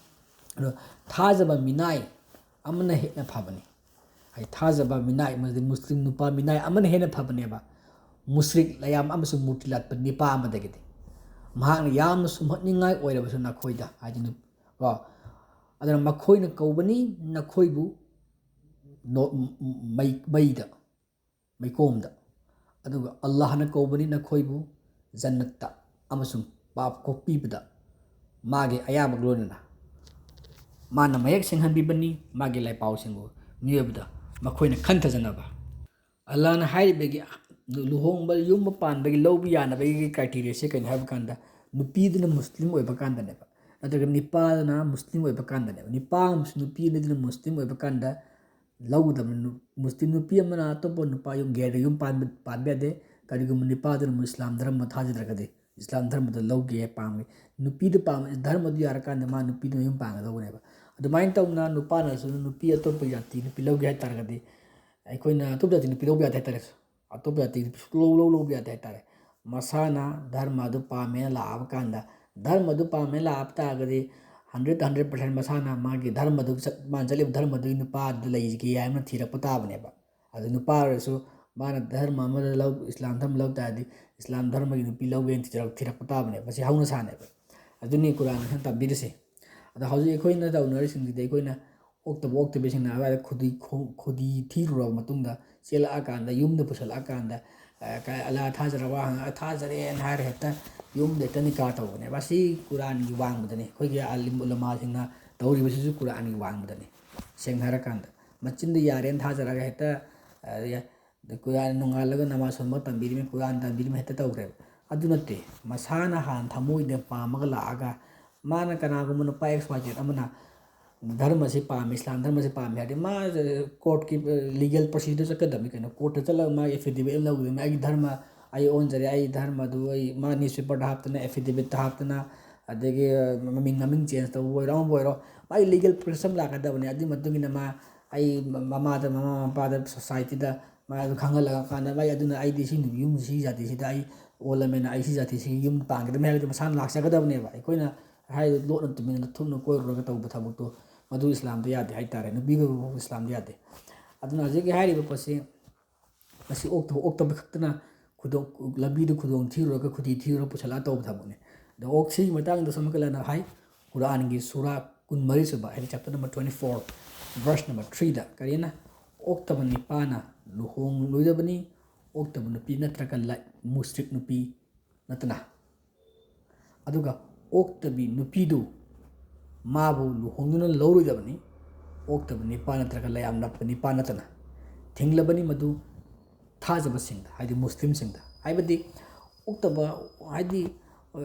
ꯑꯗꯣ ꯊꯥꯖꯕ ꯃꯤꯅꯥꯏ ꯑꯃꯅ ꯍꯦꯟꯅ ꯐꯕꯅꯤ꯫ ꯍꯥꯏꯗꯤ ꯊꯥꯖꯕ ꯃꯤꯅꯥꯏ, ꯑꯃꯗꯤ ꯃꯨꯁꯂꯤꯝ ꯅꯨꯄꯥ ꯃꯤꯅꯥꯏ ꯑꯃꯅ ꯍꯦꯟꯅ ꯐꯕꯅꯦꯕ, ꯃꯨꯁ꯭ꯔꯤꯛ ꯂꯌꯥꯝ ꯑꯃꯁꯨꯡ ꯃꯨꯔꯇꯤ ꯂꯥꯠꯄ ꯅꯤꯄꯥ ꯑꯃꯗꯒꯤꯗꯤ꯫ ꯃꯍꯥꯛꯅ ꯌꯥꯝꯅ ꯁꯨꯝꯍꯠꯅꯤꯡꯉꯥꯏ ꯑꯣꯏꯔꯕꯁꯨ ꯅꯈꯣꯏꯗ, ꯍꯥꯏꯗꯤ ꯅꯨ-, ꯀꯣ, ꯑꯗꯨꯅ ꯃꯈꯣꯏꯅ ꯀꯧꯕꯅꯤ ꯅꯈꯣꯏꯕꯨ ꯅꯣ-, ꯃꯩ-, ꯃꯩꯗ, ꯃꯩꯀꯣꯝꯗ, ꯑꯗꯨꯒ ꯑꯜꯂꯥꯍꯅ ꯀꯧꯕꯅꯤ ꯅꯈꯣꯏꯕꯨ ꯖꯟꯅꯠꯇ ꯑꯃꯁꯨꯡ ꯄꯥꯞ ꯀꯣꯛꯄꯤꯕꯗ ꯃꯥꯒꯤ ꯑꯌꯥꯕꯒ ꯂꯣꯏꯅꯅ꯫ ꯃꯥꯅ ꯃꯌꯦꯛ ꯁꯦꯡꯍꯟꯕꯤꯕꯅꯤ ꯃꯥꯒꯤ ꯂꯥꯏꯄꯥꯎꯁꯤꯡꯕꯨ ꯃꯤꯑꯣꯏꯕꯗ ꯃꯈꯣꯏꯅ ꯈꯟꯊꯖꯅꯕ꯫ ꯑꯜꯂꯥꯍꯅ ꯍꯥꯏꯔꯤꯕꯒꯤ ꯂꯨꯍꯣꯡꯕ, ꯌꯨꯝ ꯄꯥꯟꯕꯒꯤ ꯂꯧꯕ ꯌꯥꯅꯕꯒꯤ criteria ꯁꯦ ꯀꯩꯅꯣ ꯍꯥꯏꯕ ꯀꯥꯟꯗ, ꯅꯨꯄꯤꯗꯨꯅ ꯃꯨꯁꯂꯤꯝ ꯑꯣꯏꯕ ꯀꯥꯟꯗꯅꯦꯕ, ꯅꯠꯇ꯭ꯔꯒ ꯅꯤꯄꯥꯗꯨꯅ ꯃꯨꯁꯂꯤꯝ ꯑꯣꯏꯕ ꯀꯥꯟꯗꯅꯦꯕ꯫ ꯅꯤꯄꯥ ꯑꯃꯁꯨꯡ ꯅꯨꯄꯤ ꯑꯅꯤꯗꯨꯅ ꯃꯨꯁꯂꯤꯝ ꯑꯣꯏꯕ ꯀꯥꯟꯗ ꯂꯧꯒꯗꯕꯅꯤ꯫ ꯅꯨ-, ꯃꯨꯁꯂꯤꯝ ꯅꯨꯄꯤ ꯑꯃꯅ ꯑꯇꯣꯞꯄ ꯅꯨꯄꯥ ꯌꯨꯝ, ꯒꯩꯔꯗ ꯌꯨꯝ ꯄꯥꯟꯕ, ꯄꯥꯟꯕ ꯌꯥꯗꯦ꯫ ꯀꯔꯤꯒꯨꯝꯕ ꯅꯤꯄꯥꯗꯨꯅ ꯏꯁꯂꯥꯝ ꯙꯔꯃ ꯊꯥꯖꯗ꯭ꯔꯒꯗꯤ, ꯏꯁꯂꯥꯝ ꯙꯔꯃꯗ ꯂꯧꯒꯦ ꯄꯥꯝꯃꯤ, ꯅꯨꯄꯤꯗꯨ ꯄꯥꯝꯃꯤ, ꯙꯔꯃꯗꯨ ꯌꯥꯔꯀꯥꯟꯗ ꯃꯥ ꯅꯨꯄꯤꯗꯨ ꯃꯌꯨꯝ ꯄꯥꯟꯒꯗꯧꯕꯅꯦꯕ꯫ ꯑꯗꯨꯃꯥꯏꯅ ꯇꯧꯅ ꯅꯨꯄꯥꯅꯁꯨ ꯅꯨꯄꯤ ꯑꯇꯣꯞꯄ ꯖꯥꯇꯤ ꯅꯨꯄꯤ ꯂꯧꯒꯦ ꯍꯥꯏ ꯇꯥꯔꯒꯗꯤ, ꯑꯩꯈꯣꯏꯅ ꯑꯇꯣꯞꯄ ꯖꯥꯇꯤ ꯅꯨꯄꯤ ꯂꯧꯕ ꯌꯥꯗꯦ ꯍꯥꯏꯇꯥꯔꯦ꯫ ꯑꯇꯣꯞꯄ ꯖꯥꯇꯤ ꯅꯨꯄꯤ ꯁꯨꯛꯂꯧ ꯂꯧ ꯂꯧꯕ ꯌꯥꯗꯦ ꯍꯥꯏꯇꯥꯔꯦ꯫ ꯃꯁꯥꯅ ꯙꯔꯃ ꯑꯗꯨ ꯄꯥꯝꯃꯦꯅ ꯂꯥꯛꯑꯕ ꯀꯥꯟꯗ, ꯙꯔꯃ ꯑꯗꯨ ꯄꯥꯝꯃꯦꯅ ꯂꯥꯛꯑꯕ ꯇꯥꯔꯒꯗꯤ, hundred hundred percent ꯃꯁꯥꯅ ꯃꯥꯒꯤ ꯙꯔꯃꯗꯨ ꯆꯠ-, ꯃꯥꯅ ꯆꯠꯂꯤꯕ ꯙꯔꯃꯗꯨꯒꯤ ꯅꯨꯄꯥꯗꯨꯗ ꯂꯩꯒꯦ ꯍꯥꯏꯅ ꯊꯤꯔꯛꯄ ꯇꯥꯕꯅꯦꯕ꯫ ꯑꯗꯨ ꯅꯨꯄꯥ ꯑꯣꯏꯔꯁꯨ ꯃꯥꯅ ꯙꯔꯃ ꯑꯃꯗ ꯂꯧ-, ꯏꯁꯂꯥꯝ ꯙꯔꯃ ꯂꯧ ꯇꯥꯔꯗꯤ, ꯏꯁꯂꯥꯝ ꯙꯔꯃꯒꯤ ꯅꯨꯄꯤ ꯂꯧꯒꯦꯅ ꯊꯤꯔꯛ-, ꯊꯤꯔꯛꯄ ꯇꯥꯕꯅꯦꯕ꯫ ꯃꯁꯤ ꯍꯧꯅ ꯁꯥꯅꯦꯕ꯫ ꯑꯗꯨꯅꯤ ꯀꯨꯔꯥꯟꯅ ꯇꯝꯕꯤꯔꯤꯁꯦ꯫ ꯑꯗꯣ ꯍꯧꯖꯤꯛ ꯑꯩꯈꯣꯏꯅ ꯇꯧꯅꯔꯤꯁꯤꯡꯁꯤꯗꯤ, ꯑꯩꯈꯣꯏꯅ ꯑꯣꯛꯇꯕ ꯑꯣꯛꯇꯕꯤꯁꯤꯡꯅ ꯑꯗꯨꯋꯥꯏꯗ ꯈꯨꯗꯤ-, ꯈꯣ-, ꯈꯨꯗꯤ ꯊꯤꯔꯨꯔꯕ ꯃꯇꯨꯡꯗ, ꯆꯦꯜꯂꯛꯑꯀꯥꯟꯗ, ꯌꯨꯝꯗ ꯄꯨꯁꯜꯂꯛꯑꯀꯥꯟꯗ, ꯑ, ꯀ-, "ꯑꯜꯂꯥ ꯊꯥꯖꯔꯕ?" ꯍꯪꯉꯒ, "ꯊꯥꯖꯔꯦꯅ" ꯍꯥꯏꯔ ꯍꯦꯛꯇ ꯌꯨꯝꯗ ꯍꯦꯛꯇ ꯅꯤꯀꯥ ꯇꯧꯕꯅꯦꯕ꯫ ꯑꯁꯤ ꯀꯨꯔꯥꯟꯒꯤ ꯋꯥꯡꯃꯗꯅꯤ꯫ ꯑꯩꯈꯣꯏꯒꯤ ꯑꯥꯂꯤꯝ ꯎꯂꯃꯥꯁꯤꯡꯅ ꯇꯧꯔꯤꯕꯁꯤꯁꯨ ꯀꯨꯔꯥꯟꯒꯤ ꯋꯥꯡꯃꯗꯅꯤ꯫ ꯁꯦꯡꯅ ꯍꯥꯏꯔꯀꯥꯟꯗ, ꯃꯆꯤꯟꯗ "ꯌꯥꯔꯦꯅ" ꯊꯥꯖꯔꯒ ꯍꯦꯛꯇ, ꯑ, ꯀꯨꯔꯥꯟ ꯅꯣꯡꯉꯥꯜꯂꯒ ꯅꯃꯥꯖ ꯁꯣꯟꯕ ꯇꯝꯕꯤꯔꯤꯃꯤ, ꯀꯨꯔꯥꯟ ꯇꯝꯕꯤꯔꯤꯃꯤ ꯍꯦꯛꯇ ꯇꯧꯈ꯭ꯔꯦꯕ꯫ ꯑꯗꯨ ꯅꯠꯇꯦ, ꯃꯁꯥꯅ ꯍꯥꯟꯅ ꯊꯃꯣꯏꯗ ꯄꯥꯝꯃꯒ ꯂꯥꯛꯑꯒ, ꯃꯥꯅ, ꯀꯅꯥꯒꯨꯝꯕ ꯅꯨꯄꯥ X Y Z ꯑꯃꯅ ꯙꯔꯃꯁꯤ ꯄꯥꯝꯃꯤ, ꯏꯁꯂꯥꯝ ꯙꯔꯃꯁꯤ ꯄꯥꯝꯃꯤ ꯍꯥꯏꯔꯗꯤ ꯃꯥ ꯀꯣꯔꯠꯀꯤ ꯂꯤꯒꯦꯜ ꯄ꯭ꯔꯣꯁꯤꯗꯔ ꯆꯠꯀꯗꯕꯅꯤ ꯀꯩꯅꯣ꯫ ꯀꯣꯔꯠꯇ ꯆꯠꯂꯒ ꯃꯥꯒꯤ ꯑꯦꯐꯤꯗꯦꯕꯤꯠ ꯑꯃ ꯂꯧꯒꯗꯕꯅꯤ, "ꯑꯩꯒꯤ ꯙꯔꯃ, ꯑꯩ ꯑꯣꯟꯖꯔꯦ, ꯑꯩ ꯙꯔꯃꯗꯨ ꯑꯩ", ꯃꯥ ꯅ꯭ꯌꯨꯁꯄꯦꯄꯔꯗ ꯍꯥꯞꯇꯅ, ꯑꯦꯐꯤꯗꯦꯕꯤꯠꯇ ꯍꯥꯞꯇꯅ, ꯑꯗꯒꯤ ꯃꯃꯤꯡ, ꯃꯃꯤꯡ ꯆꯦꯟꯖ ꯇꯧꯕ ꯑꯣꯏꯔꯣ, ꯑꯃꯕꯨ ꯑꯣꯏꯔꯣ, ꯃꯥꯒꯤ ꯂꯤꯒꯦꯜ ꯄ꯭ꯔꯣꯁꯦꯁ ꯑꯃ ꯂꯥꯛꯀꯗꯕꯅꯤ꯫ ꯑꯗꯨꯒꯤ ꯃꯇꯨꯡ ꯏꯟꯅ ꯃꯥ, ꯑꯩ ꯃꯃꯥꯗ, ꯃꯃꯥ ꯃꯄꯥꯗ, ꯁꯣꯁꯥꯏꯇꯤꯗ ꯃꯥ ꯑꯗꯨ ꯈꯪꯍꯜꯂꯒ ꯀꯥꯟꯗ, "ꯃꯥꯏ ꯑꯗꯨꯅ ꯑꯩꯗꯤ ꯁꯤ ꯌꯨꯝ, ꯁꯤ ꯖꯥꯇꯤꯁꯤꯗ ꯑꯩ ꯑꯣꯜꯂꯝꯃꯦꯅ ꯑꯩ ꯁꯤ ꯖꯥꯇꯤꯁꯤꯒꯤ ꯌꯨꯝ ꯄꯥꯟꯒꯗꯕꯅꯤ" ꯍꯥꯏꯕꯗꯨ ꯃꯁꯥꯅ ꯂꯥꯛꯆꯒꯗꯕꯅꯦꯕ꯫ ꯑꯩꯈꯣꯏꯅ ꯍꯥꯏꯗꯤ ꯂꯣꯠꯅ ꯇꯨꯃꯤꯟꯅ ꯊꯨꯞꯅ ꯀꯣꯏꯔꯨꯔꯒ ꯇꯧꯕ ꯊꯕꯛꯇꯣ ꯃꯗꯨ ꯏꯁꯂꯥꯝꯗ ꯌꯥꯗꯦ ꯍꯥꯏꯇꯥꯔꯦ꯫ ꯅꯨꯄꯤꯒ ꯏꯁꯂꯥꯝꯗ ꯌꯥꯗꯦ꯫ ꯑꯗꯨꯅ ꯍꯧꯖꯤꯛꯀꯤ ꯍꯥꯏꯔꯤꯕ ꯄꯣꯠꯁꯤ ꯃꯁꯤ ꯑꯣꯛꯇꯕ, ꯑꯣꯛꯇꯕ ꯈꯛꯇꯅ ꯈꯨꯗꯣꯡ, ꯂꯝꯕꯤꯗ ꯈꯨꯗꯣꯡ ꯊꯤꯔꯨꯔꯒ, ꯈꯨꯗꯤ ꯊꯤꯔꯨꯔꯒ ꯄꯨꯁꯜꯂꯛꯑ ꯇꯧꯕ ꯊꯕꯛꯅꯤ꯫ ꯑꯗꯣ ꯑꯣꯛ ꯁꯤꯒꯤ ꯃꯇꯥꯡꯗꯁꯨ ꯑꯃꯨꯛꯀ ꯂꯟꯅ ꯍꯥꯏ, ꯀꯨꯔꯥꯟꯒꯤ ꯁꯨꯔꯥ ꯀꯨꯟꯃꯔꯤ ꯁꯨꯕ, ꯍꯥꯏꯗꯤ chapter number twenty four, verse number ꯊ꯭ꯔꯤꯗ ꯀꯔꯤꯅ, "ꯑꯣꯛꯇꯕ ꯅꯤꯄꯥꯅ ꯂꯨꯍꯣꯡꯂꯣꯏꯗꯕꯅꯤ, ꯑꯣꯛꯇꯕ ꯅꯨꯄꯤ ꯅꯠꯇ꯭ꯔꯒ ꯂ-, ꯃꯨꯁ꯭ꯔꯤꯛ ꯅꯨꯄꯤ ꯅꯠꯇꯅ"꯫ ꯑꯗꯨꯒ ꯑꯣꯛꯇꯕꯤ ꯅꯨꯄꯤꯗꯨ ꯃꯥꯕꯨ ꯂꯨꯍꯣꯡꯗꯨꯅ ꯂꯧꯔꯣꯏꯗꯕꯅꯤ, ꯑꯣꯛꯇꯕ ꯅꯤꯄꯥ ꯅꯠꯇ꯭ꯔꯒ ꯂꯌꯥꯝ ꯅꯠꯄ ꯅꯤꯄꯥ ꯅꯠꯇꯅ꯫ ꯊꯤꯡꯂꯕꯅꯤ ꯃꯗꯨ ꯊꯥꯖꯕꯁꯤꯡꯗ, ꯍꯥꯏꯗꯤ ꯃꯨꯁꯂꯤꯝꯁꯤꯡꯗ꯫ ꯍꯥꯏꯕꯗꯤ ꯑꯣꯛꯇꯕ, ꯍꯥꯏꯗꯤ, ꯑ,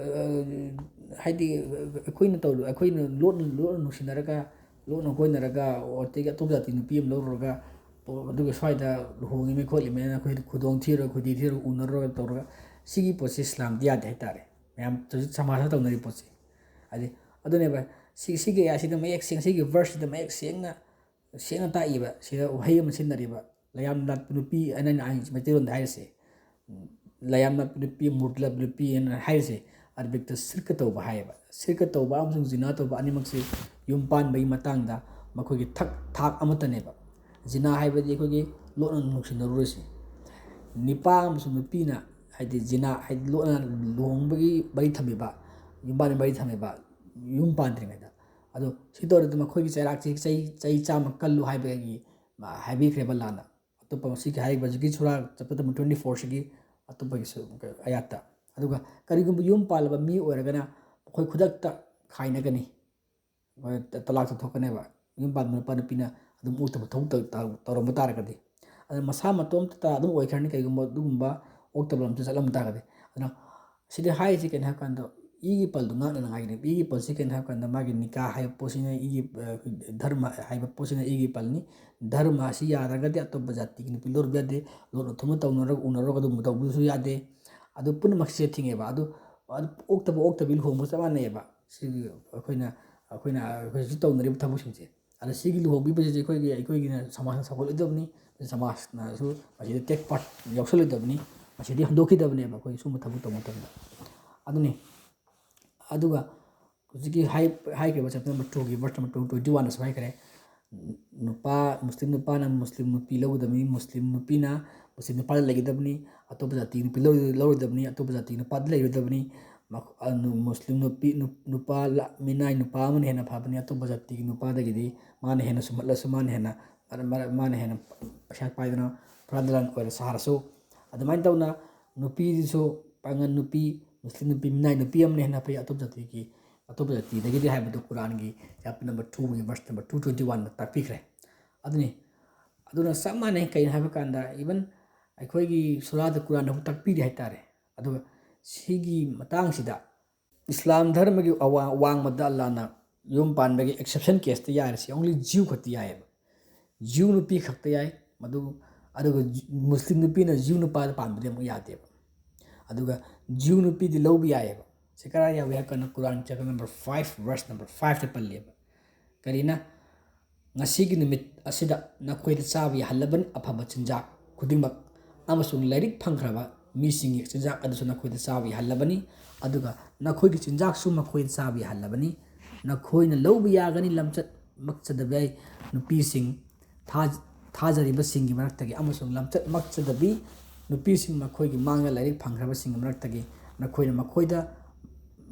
ꯍꯥꯏꯗꯤ ꯑꯩꯈꯣꯏꯅ ꯇꯧ-, ꯑꯩꯈꯣꯏꯅ ꯂꯣꯠꯅ, ꯂꯣꯠꯅ ꯅꯨꯡꯁꯤꯅꯔꯒ, ꯂꯣꯠꯅ ꯀꯣꯏꯅꯔꯒ, ꯑꯗꯒꯤ ꯑꯇꯣꯞꯄ ꯖꯥꯇꯤ ꯅꯨꯄꯤ ꯑꯃ ꯂꯧꯔꯨꯔꯒ, ꯑꯗꯨꯒ ꯁ꯭ꯋꯥꯏꯗ ꯂꯨꯍꯣꯡꯉꯤꯃꯤ ꯈꯣꯠꯂꯤꯃꯤꯅ ꯑꯩꯈꯣꯏ ꯈꯨꯗꯣꯡ ꯊꯤꯔꯒ, ꯈꯨꯗꯤ ꯊꯤꯔꯒ, ꯎꯅꯔꯨꯔꯒ ꯇꯧꯔꯒ, ꯁꯤꯒꯤ ꯄꯣꯠꯁꯤ ꯏꯁꯂꯥꯝꯗ ꯌꯥꯗꯦ ꯍꯥꯏꯇꯥꯔꯦ꯫ ꯃꯌꯥꯝ ꯍꯧꯖꯤꯛ ꯁꯃꯥꯖꯇ ꯇꯧꯅꯔꯤ ꯄꯣꯠꯁꯤ꯫ ꯍꯥꯏꯗꯤ, ꯑꯗꯨꯅꯦꯕ, ꯁꯤ, ꯁꯤꯒꯤ ꯑꯌꯥꯁꯤꯗ ꯃꯌꯦꯛ ꯁꯦꯡ-, ꯁꯤꯒꯤ ꯚꯔꯁꯁꯤꯗ ꯃꯌꯦꯛ ꯁꯦꯡꯅ, ꯁꯦꯡꯅ ꯇꯥꯛꯏꯕ, ꯁꯤꯗ ꯋꯥꯍꯩ ꯑꯃ ꯁꯤꯖꯤꯟꯅꯔꯤꯕ, ꯂꯌꯥꯝ ꯅꯥꯠꯄ ꯅꯨꯄꯤ ꯍꯥꯏꯅ ꯑꯩꯅ ꯍꯥꯏ-, ꯃꯩꯇꯩꯂꯣꯟꯗ ꯍꯥꯏꯔꯤꯁꯦ꯫ ꯂꯌꯥꯝ ꯅꯥꯠꯄ ꯅꯨꯄꯤ, ꯃꯨꯔꯇꯂꯕ ꯅꯨꯄꯤ ꯍꯥꯏꯅ ꯍꯥꯏꯔꯤꯁꯦ, ꯑꯔꯕꯤꯛꯇ ꯁꯤꯔꯀ ꯇꯧꯕ ꯍꯥꯏꯌꯦꯕ꯫ ꯁꯤꯔꯀ ꯇꯧꯕ ꯑꯃꯁꯨꯡ ꯖꯤꯅꯥ ꯇꯧꯕ ꯑꯅꯤꯃꯛꯁꯤ ꯌꯨꯝ ꯄꯥꯟꯕꯒꯤ ꯃꯇꯥꯡꯗ ꯃꯈꯣꯏꯒꯤ ꯊꯛ-, ꯊꯥꯛ ꯑꯃꯠꯇꯅꯦꯕ꯫ ꯖꯤꯅꯥ ꯍꯥꯏꯕꯗꯤ ꯑꯩꯈꯣꯏꯒꯤ ꯂꯣꯠꯅ ꯅꯨꯡꯁꯤꯅꯔꯨꯔꯤꯁꯤ꯫ ꯅꯤꯄꯥ ꯑꯃꯁꯨꯡ ꯅꯨꯄꯤꯅ, ꯍꯥꯏꯗꯤ ꯖꯤꯅꯥ, ꯍꯥꯏꯗꯤ ꯂꯣꯠꯅ ꯂꯨꯍꯣꯡꯕꯒꯤ ꯃꯔꯤ ꯊꯝꯃꯤꯕ, ꯌꯨꯝ ꯄꯥꯟꯕꯒꯤ ꯃꯔꯤ ꯊꯝꯃꯤꯕ, ꯌꯨꯝ ꯄꯥꯟꯗ꯭ꯔꯤꯉꯩꯗ꯫ ꯑꯗꯣ ꯁꯤ ꯇꯧꯔꯗꯤ ꯃꯈꯣꯏꯒꯤ ꯆꯩꯔꯥꯛꯁꯤ ꯆꯩ, ꯆꯩ ꯆꯥꯝꯃ ꯀꯜꯂꯨ ꯍꯥꯏꯕꯒꯤ, ꯑ, ꯍꯥꯏꯕꯤꯈ꯭ꯔꯦꯕ ꯂꯥꯟꯅ꯫ ꯑꯇꯣꯞꯄ ꯁꯤꯒꯤ ꯍꯥꯏꯔꯤꯕ ꯍꯧꯖꯤꯛꯀꯤ ꯁꯨꯔꯥ ꯆꯦꯞꯇꯔ ꯅꯝꯕꯔ ꯇ꯭ꯋꯦꯟꯇꯤ ꯐꯣꯔꯁꯤꯒꯤ ꯑꯇꯣꯞꯄꯒꯤꯁꯨ ꯑꯌꯥꯠꯇ꯫ ꯑꯗꯨꯒ ꯀꯔꯤꯒꯨꯝꯕ ꯌꯨꯝ ꯄꯥꯜꯂꯕ ꯃꯤ ꯑꯣꯏꯔꯒꯅ ꯃꯈꯣꯏ ꯈꯨꯗꯛꯇ ꯈꯥꯏꯅꯒꯅꯤ꯫ ꯇ-, ꯇꯂꯥꯛ ꯇꯧꯊꯣꯛꯀꯅꯦꯕ꯫ ꯌꯨꯝ ꯄꯥꯟꯕ ꯅꯨꯄꯥ ꯅꯨꯄꯤꯅ ꯑꯗꯨꯝ ꯑꯣꯛꯇꯕ ꯊꯕꯛ ꯇꯧ-, ꯇꯧ-, ꯇꯧꯔꯝꯕ ꯇꯥꯔꯒꯗꯤ꯫ ꯑꯗꯨꯅ ꯃꯁꯥ ꯃꯇꯣꯝꯇ ꯑꯗꯨꯝ ꯑꯣꯏꯈ꯭ꯔꯅꯤ ꯀꯩꯒꯨꯝꯕ ꯑꯗꯨꯒꯨꯝꯕ ꯑꯣꯛꯇꯕ ꯂꯝꯗ ꯆꯠꯂꯝꯕ ꯇꯥꯔꯒꯗꯤ꯫ ꯑꯗꯨꯅ ꯁꯤꯗ ꯍꯥꯏꯔꯤꯁꯤ ꯀꯩꯅꯣ ꯍꯥꯏꯕ ꯀꯥꯟꯗ, ꯏꯒꯤ ꯄꯜꯗꯨ ꯉꯥꯛꯅꯅꯉꯥꯏꯒꯤꯅꯦꯕ꯫ ꯏꯒꯤ ꯄꯜꯁꯤ ꯀꯩꯅꯣ ꯍꯥꯏꯕ ꯀꯥꯟꯗ, ꯃꯥꯒꯤ ꯅꯤꯀꯥ ꯍꯥꯏꯕ ꯄꯣꯠꯁꯤꯅ ꯏꯒꯤ, ꯑ, ꯙꯔꯃ ꯍꯥꯏꯕ ꯄꯣꯠꯁꯤꯅ ꯏꯒꯤ ꯄꯜꯅꯤ꯫ ꯙꯔꯃ ꯑꯁꯤ ꯌꯥꯗ꯭ꯔꯒꯗꯤ ꯑꯇꯣꯞꯄ ꯖꯥꯇꯤꯒꯤ ꯅꯨꯄꯤ ꯂꯧꯔꯨꯕ ꯌꯥꯗꯦ, ꯂꯣꯟ ꯑꯊꯨꯝꯕ ꯇꯧꯅꯔꯒ ꯎꯅꯔꯒ ꯑꯗꯨꯒꯨꯝꯕ ꯇꯧꯕꯁꯨ ꯌꯥꯗꯦ꯫ ꯑꯗꯨ ꯄꯨꯝꯅꯃꯛꯁꯦ ꯊꯤꯡꯉꯦꯕ꯫ ꯑꯗꯨ, ꯑꯗꯨ ꯑꯣꯛꯇꯕ, ꯑꯣꯛꯇꯕꯤ ꯂꯨꯍꯣꯡꯕ ꯆꯞ ꯃꯥꯟꯅꯩꯌꯦꯕ꯫ ꯁꯤꯒꯤ ꯑꯩꯈꯣꯏꯅ, ꯑꯩꯈꯣꯏꯅ, ꯑꯩꯈꯣꯏ ꯍꯧꯖꯤꯛ ꯇꯧꯅꯔꯤꯕ ꯊꯕꯛꯁꯤꯡꯁꯦ꯫ ꯑꯗ ꯁꯤꯒꯤ ꯂꯨꯍꯣꯡꯕꯤꯕꯁꯤꯗꯤ ꯑꯩꯈꯣꯏꯒꯤ, ꯑꯩꯈꯣꯏꯒꯤꯅ ꯁꯃꯥꯖꯅ ꯁꯧꯒꯠꯂꯣꯏꯗꯕꯅꯤ, ꯁꯃꯥꯖꯅꯁꯨ ꯃꯁꯤꯗ take part ꯌꯥꯎꯁꯜꯂꯣꯏꯗꯕꯅꯤ, ꯃꯁꯤꯗꯤ ꯍꯟꯗꯣꯛꯈꯤꯗꯕꯅꯦꯕ ꯑꯩꯈꯣꯏ ꯁꯨꯝꯕ ꯊꯕꯛ ꯇꯧꯕ ꯃꯇꯝꯗ꯫ ꯑꯗꯨꯅꯤ꯫ ꯑꯗꯨꯒ ꯍꯧꯖꯤꯛꯀꯤ ꯍꯥꯏ-, ꯍꯥꯏꯈ꯭ꯔꯤꯕ chapter number twoꯒꯤ verse number two twenty oneꯗꯁꯨ ꯍꯥꯏꯈ꯭ꯔꯦ, ꯅꯨꯄꯥ, ꯃꯨꯁꯂꯤꯝ ꯅꯨꯄꯥꯅ ꯃꯨꯁꯂꯤꯝ ꯅꯨꯄꯤ ꯂꯧꯒꯗꯕꯅꯤ, ꯃꯨꯁꯂꯤꯝ ꯅꯨꯄꯤꯅ ꯃꯨꯁꯂꯤꯝ ꯅꯨꯄꯥꯗ ꯂꯩꯒꯗꯕꯅꯤ, ꯑꯇꯣꯞꯄ ꯖꯥꯇꯤꯒꯤ ꯅꯨꯄꯤ ꯂꯧ-, ꯂꯧꯔꯣꯏꯗꯕꯅꯤ, ꯑꯇꯣꯞꯄ ꯖꯥꯇꯤꯒꯤ ꯅꯨꯄꯥꯗ ꯂꯩꯔꯣꯏꯗꯕꯅꯤ꯫ ꯃꯈ-, ꯑ, ꯅꯨ-, ꯃꯨꯁꯂꯤꯝ ꯅꯨꯄꯤ, ꯅꯨ-, ꯅꯨꯄꯥ ꯂ-, ꯃꯤꯅꯥꯏ ꯅꯨꯄꯥ ꯑꯃꯅ ꯍꯦꯟꯅ ꯐꯕꯅꯤ, ꯑꯇꯣꯞꯄ ꯖꯥꯇꯤꯒꯤ ꯅꯨꯄꯥꯗꯒꯤꯗꯤ ꯃꯥꯅ ꯍꯦꯟꯅ ꯁꯨꯝꯍꯠꯂꯁꯨ, ꯃꯥꯅ ꯍꯦꯟꯅ, ꯃꯥꯅ, ꯃꯥꯅ ꯍꯦꯟꯅ ꯄꯩꯁꯥ ꯄꯥꯏꯗꯅ ꯐꯨꯔꯥꯟꯗꯂꯥꯟ ꯑꯣꯏꯔ ꯁꯥꯔꯁꯨ꯫ ꯑꯗꯨꯃꯥꯏꯅ ꯇꯧꯅ ꯅꯨꯄꯤꯗꯨꯁꯨ ꯄꯥꯡꯒꯟ ꯅꯨꯄꯤ, ꯃꯨꯁꯂꯤꯝ ꯅꯨꯄꯤ, ꯃꯤꯅꯥꯏ ꯅꯨꯄꯤ ꯑꯃꯅ ꯍꯦꯟꯅ ꯐꯩ ꯑꯇꯣꯞꯄ ꯖꯥꯇꯤꯒꯤ, ꯑꯇꯣꯞꯄ ꯖꯥꯇꯤꯗꯒꯤꯗꯤ ꯍꯥꯏꯕꯗꯨ ꯀꯨꯔꯥꯟꯒꯤ chapter number twoꯒꯤ verse number two twenty oneꯗ ꯇꯥꯛꯄꯤꯈ꯭ꯔꯦ꯫ ꯑꯗꯨꯅꯤ꯫ ꯑꯗꯨꯅ ꯆꯞ ꯃꯥꯟꯅꯩ꯫ ꯀꯩꯅꯣ ꯍꯥꯏꯕ ꯀꯥꯟꯗ, even ꯑꯩꯈꯣꯏꯒꯤ ꯁꯨꯔꯥꯗ ꯀꯨꯔꯥꯟꯗ ꯑꯃꯨꯛ ꯇꯥꯛꯄꯤꯔꯤ ꯍꯥꯏꯇꯥꯔꯦ꯫ ꯑꯗꯨꯒ ꯁꯤꯒꯤ ꯃꯇꯥꯡꯁꯤꯗ ꯏꯁꯂꯥꯝ ꯙꯔꯃꯒꯤ ꯑꯋꯥ-, ꯋꯥꯡꯃꯗ ꯑꯜꯂꯥꯅ ꯌꯨꯝ ꯄꯥꯟꯕꯒꯤ exception caseꯇ ꯌꯥꯔꯦ꯫ ꯁꯤ only Jew ꯈꯛꯇ ꯌꯥꯏꯑꯕ꯫ Jew ꯅꯨꯄꯤ ꯈꯛꯇ ꯌꯥꯏ꯫ ꯃꯗꯨ, ꯑꯗꯨꯒ ꯃꯨꯁꯂꯤꯝ ꯅꯨꯄꯤꯅ Jew ꯅꯨꯄꯥꯗ ꯄꯥꯟꯕꯗꯤ ꯑꯃꯨꯛ ꯌꯥꯗꯦꯕ꯫ ꯑꯗꯨꯒ Jew ꯅꯨꯄꯤꯗꯤ ꯂꯧꯕ ꯌꯥꯏꯑꯕ꯫ ꯁꯤ ꯀꯗꯥꯏ ꯌꯥꯎꯏ ꯍꯥꯏꯕ ꯀꯥꯟꯗ ꯀꯨꯔꯥꯟ chapter number five verse number fiveꯇ ꯄꯜꯂꯦꯕ꯫ ꯀꯔꯤꯅ? "ꯉꯁꯤꯒꯤ ꯅꯨꯃꯤꯠ ꯑꯁꯤꯗ ꯅꯈꯣꯏꯗ ꯆꯥꯕ ꯌꯥꯍꯜꯂꯕꯅꯤ ꯑꯐꯕ ꯆꯤꯟꯖꯥꯛ ꯈꯨꯗꯤꯡꯃꯛ, ꯑꯃꯁꯨꯡ ꯂꯥꯏꯔꯤꯛ ꯐꯪꯈ꯭ꯔꯕ ꯃꯤꯁꯤꯡꯒꯤ ꯆꯤꯟꯖꯥꯛ ꯑꯗꯨꯁꯨ ꯅꯈꯣꯏꯗ ꯆꯥꯕ ꯌꯥꯍꯜꯂꯕꯅꯤ, ꯑꯗꯨꯒ ꯅꯈꯣꯏꯒꯤ ꯆꯤꯟꯖꯥꯛꯁꯨ ꯃꯈꯣꯏꯗ ꯆꯥꯕ ꯌꯥꯍꯜꯂꯕꯅꯤ꯫ ꯅꯈꯣꯏꯅ ꯂꯧꯕ ꯌꯥꯒꯅꯤ, ꯂꯝꯆꯠ ꯃꯛꯆꯗꯕ ꯌꯥꯏ ꯅꯨꯄꯤꯁꯤꯡ, ꯊꯥ-, ꯊꯥꯖꯔꯤꯕꯁꯤꯡꯒꯤ ꯃꯔꯛꯇꯒꯤ ꯑꯃꯁꯨꯡ ꯂꯝꯆꯠ ꯃꯛꯆꯗꯕꯤ ꯅꯨꯄꯤꯁꯤꯡ, ꯃꯈꯣꯏꯒꯤ ꯃꯥꯡꯗ ꯂꯥꯏꯔꯤꯛ ꯐꯪꯈ꯭ꯔꯕꯁꯤꯡꯒꯤ ꯃꯔꯛꯇꯒꯤ ꯅꯈꯣꯏꯅ ꯃꯈꯣꯏꯗ,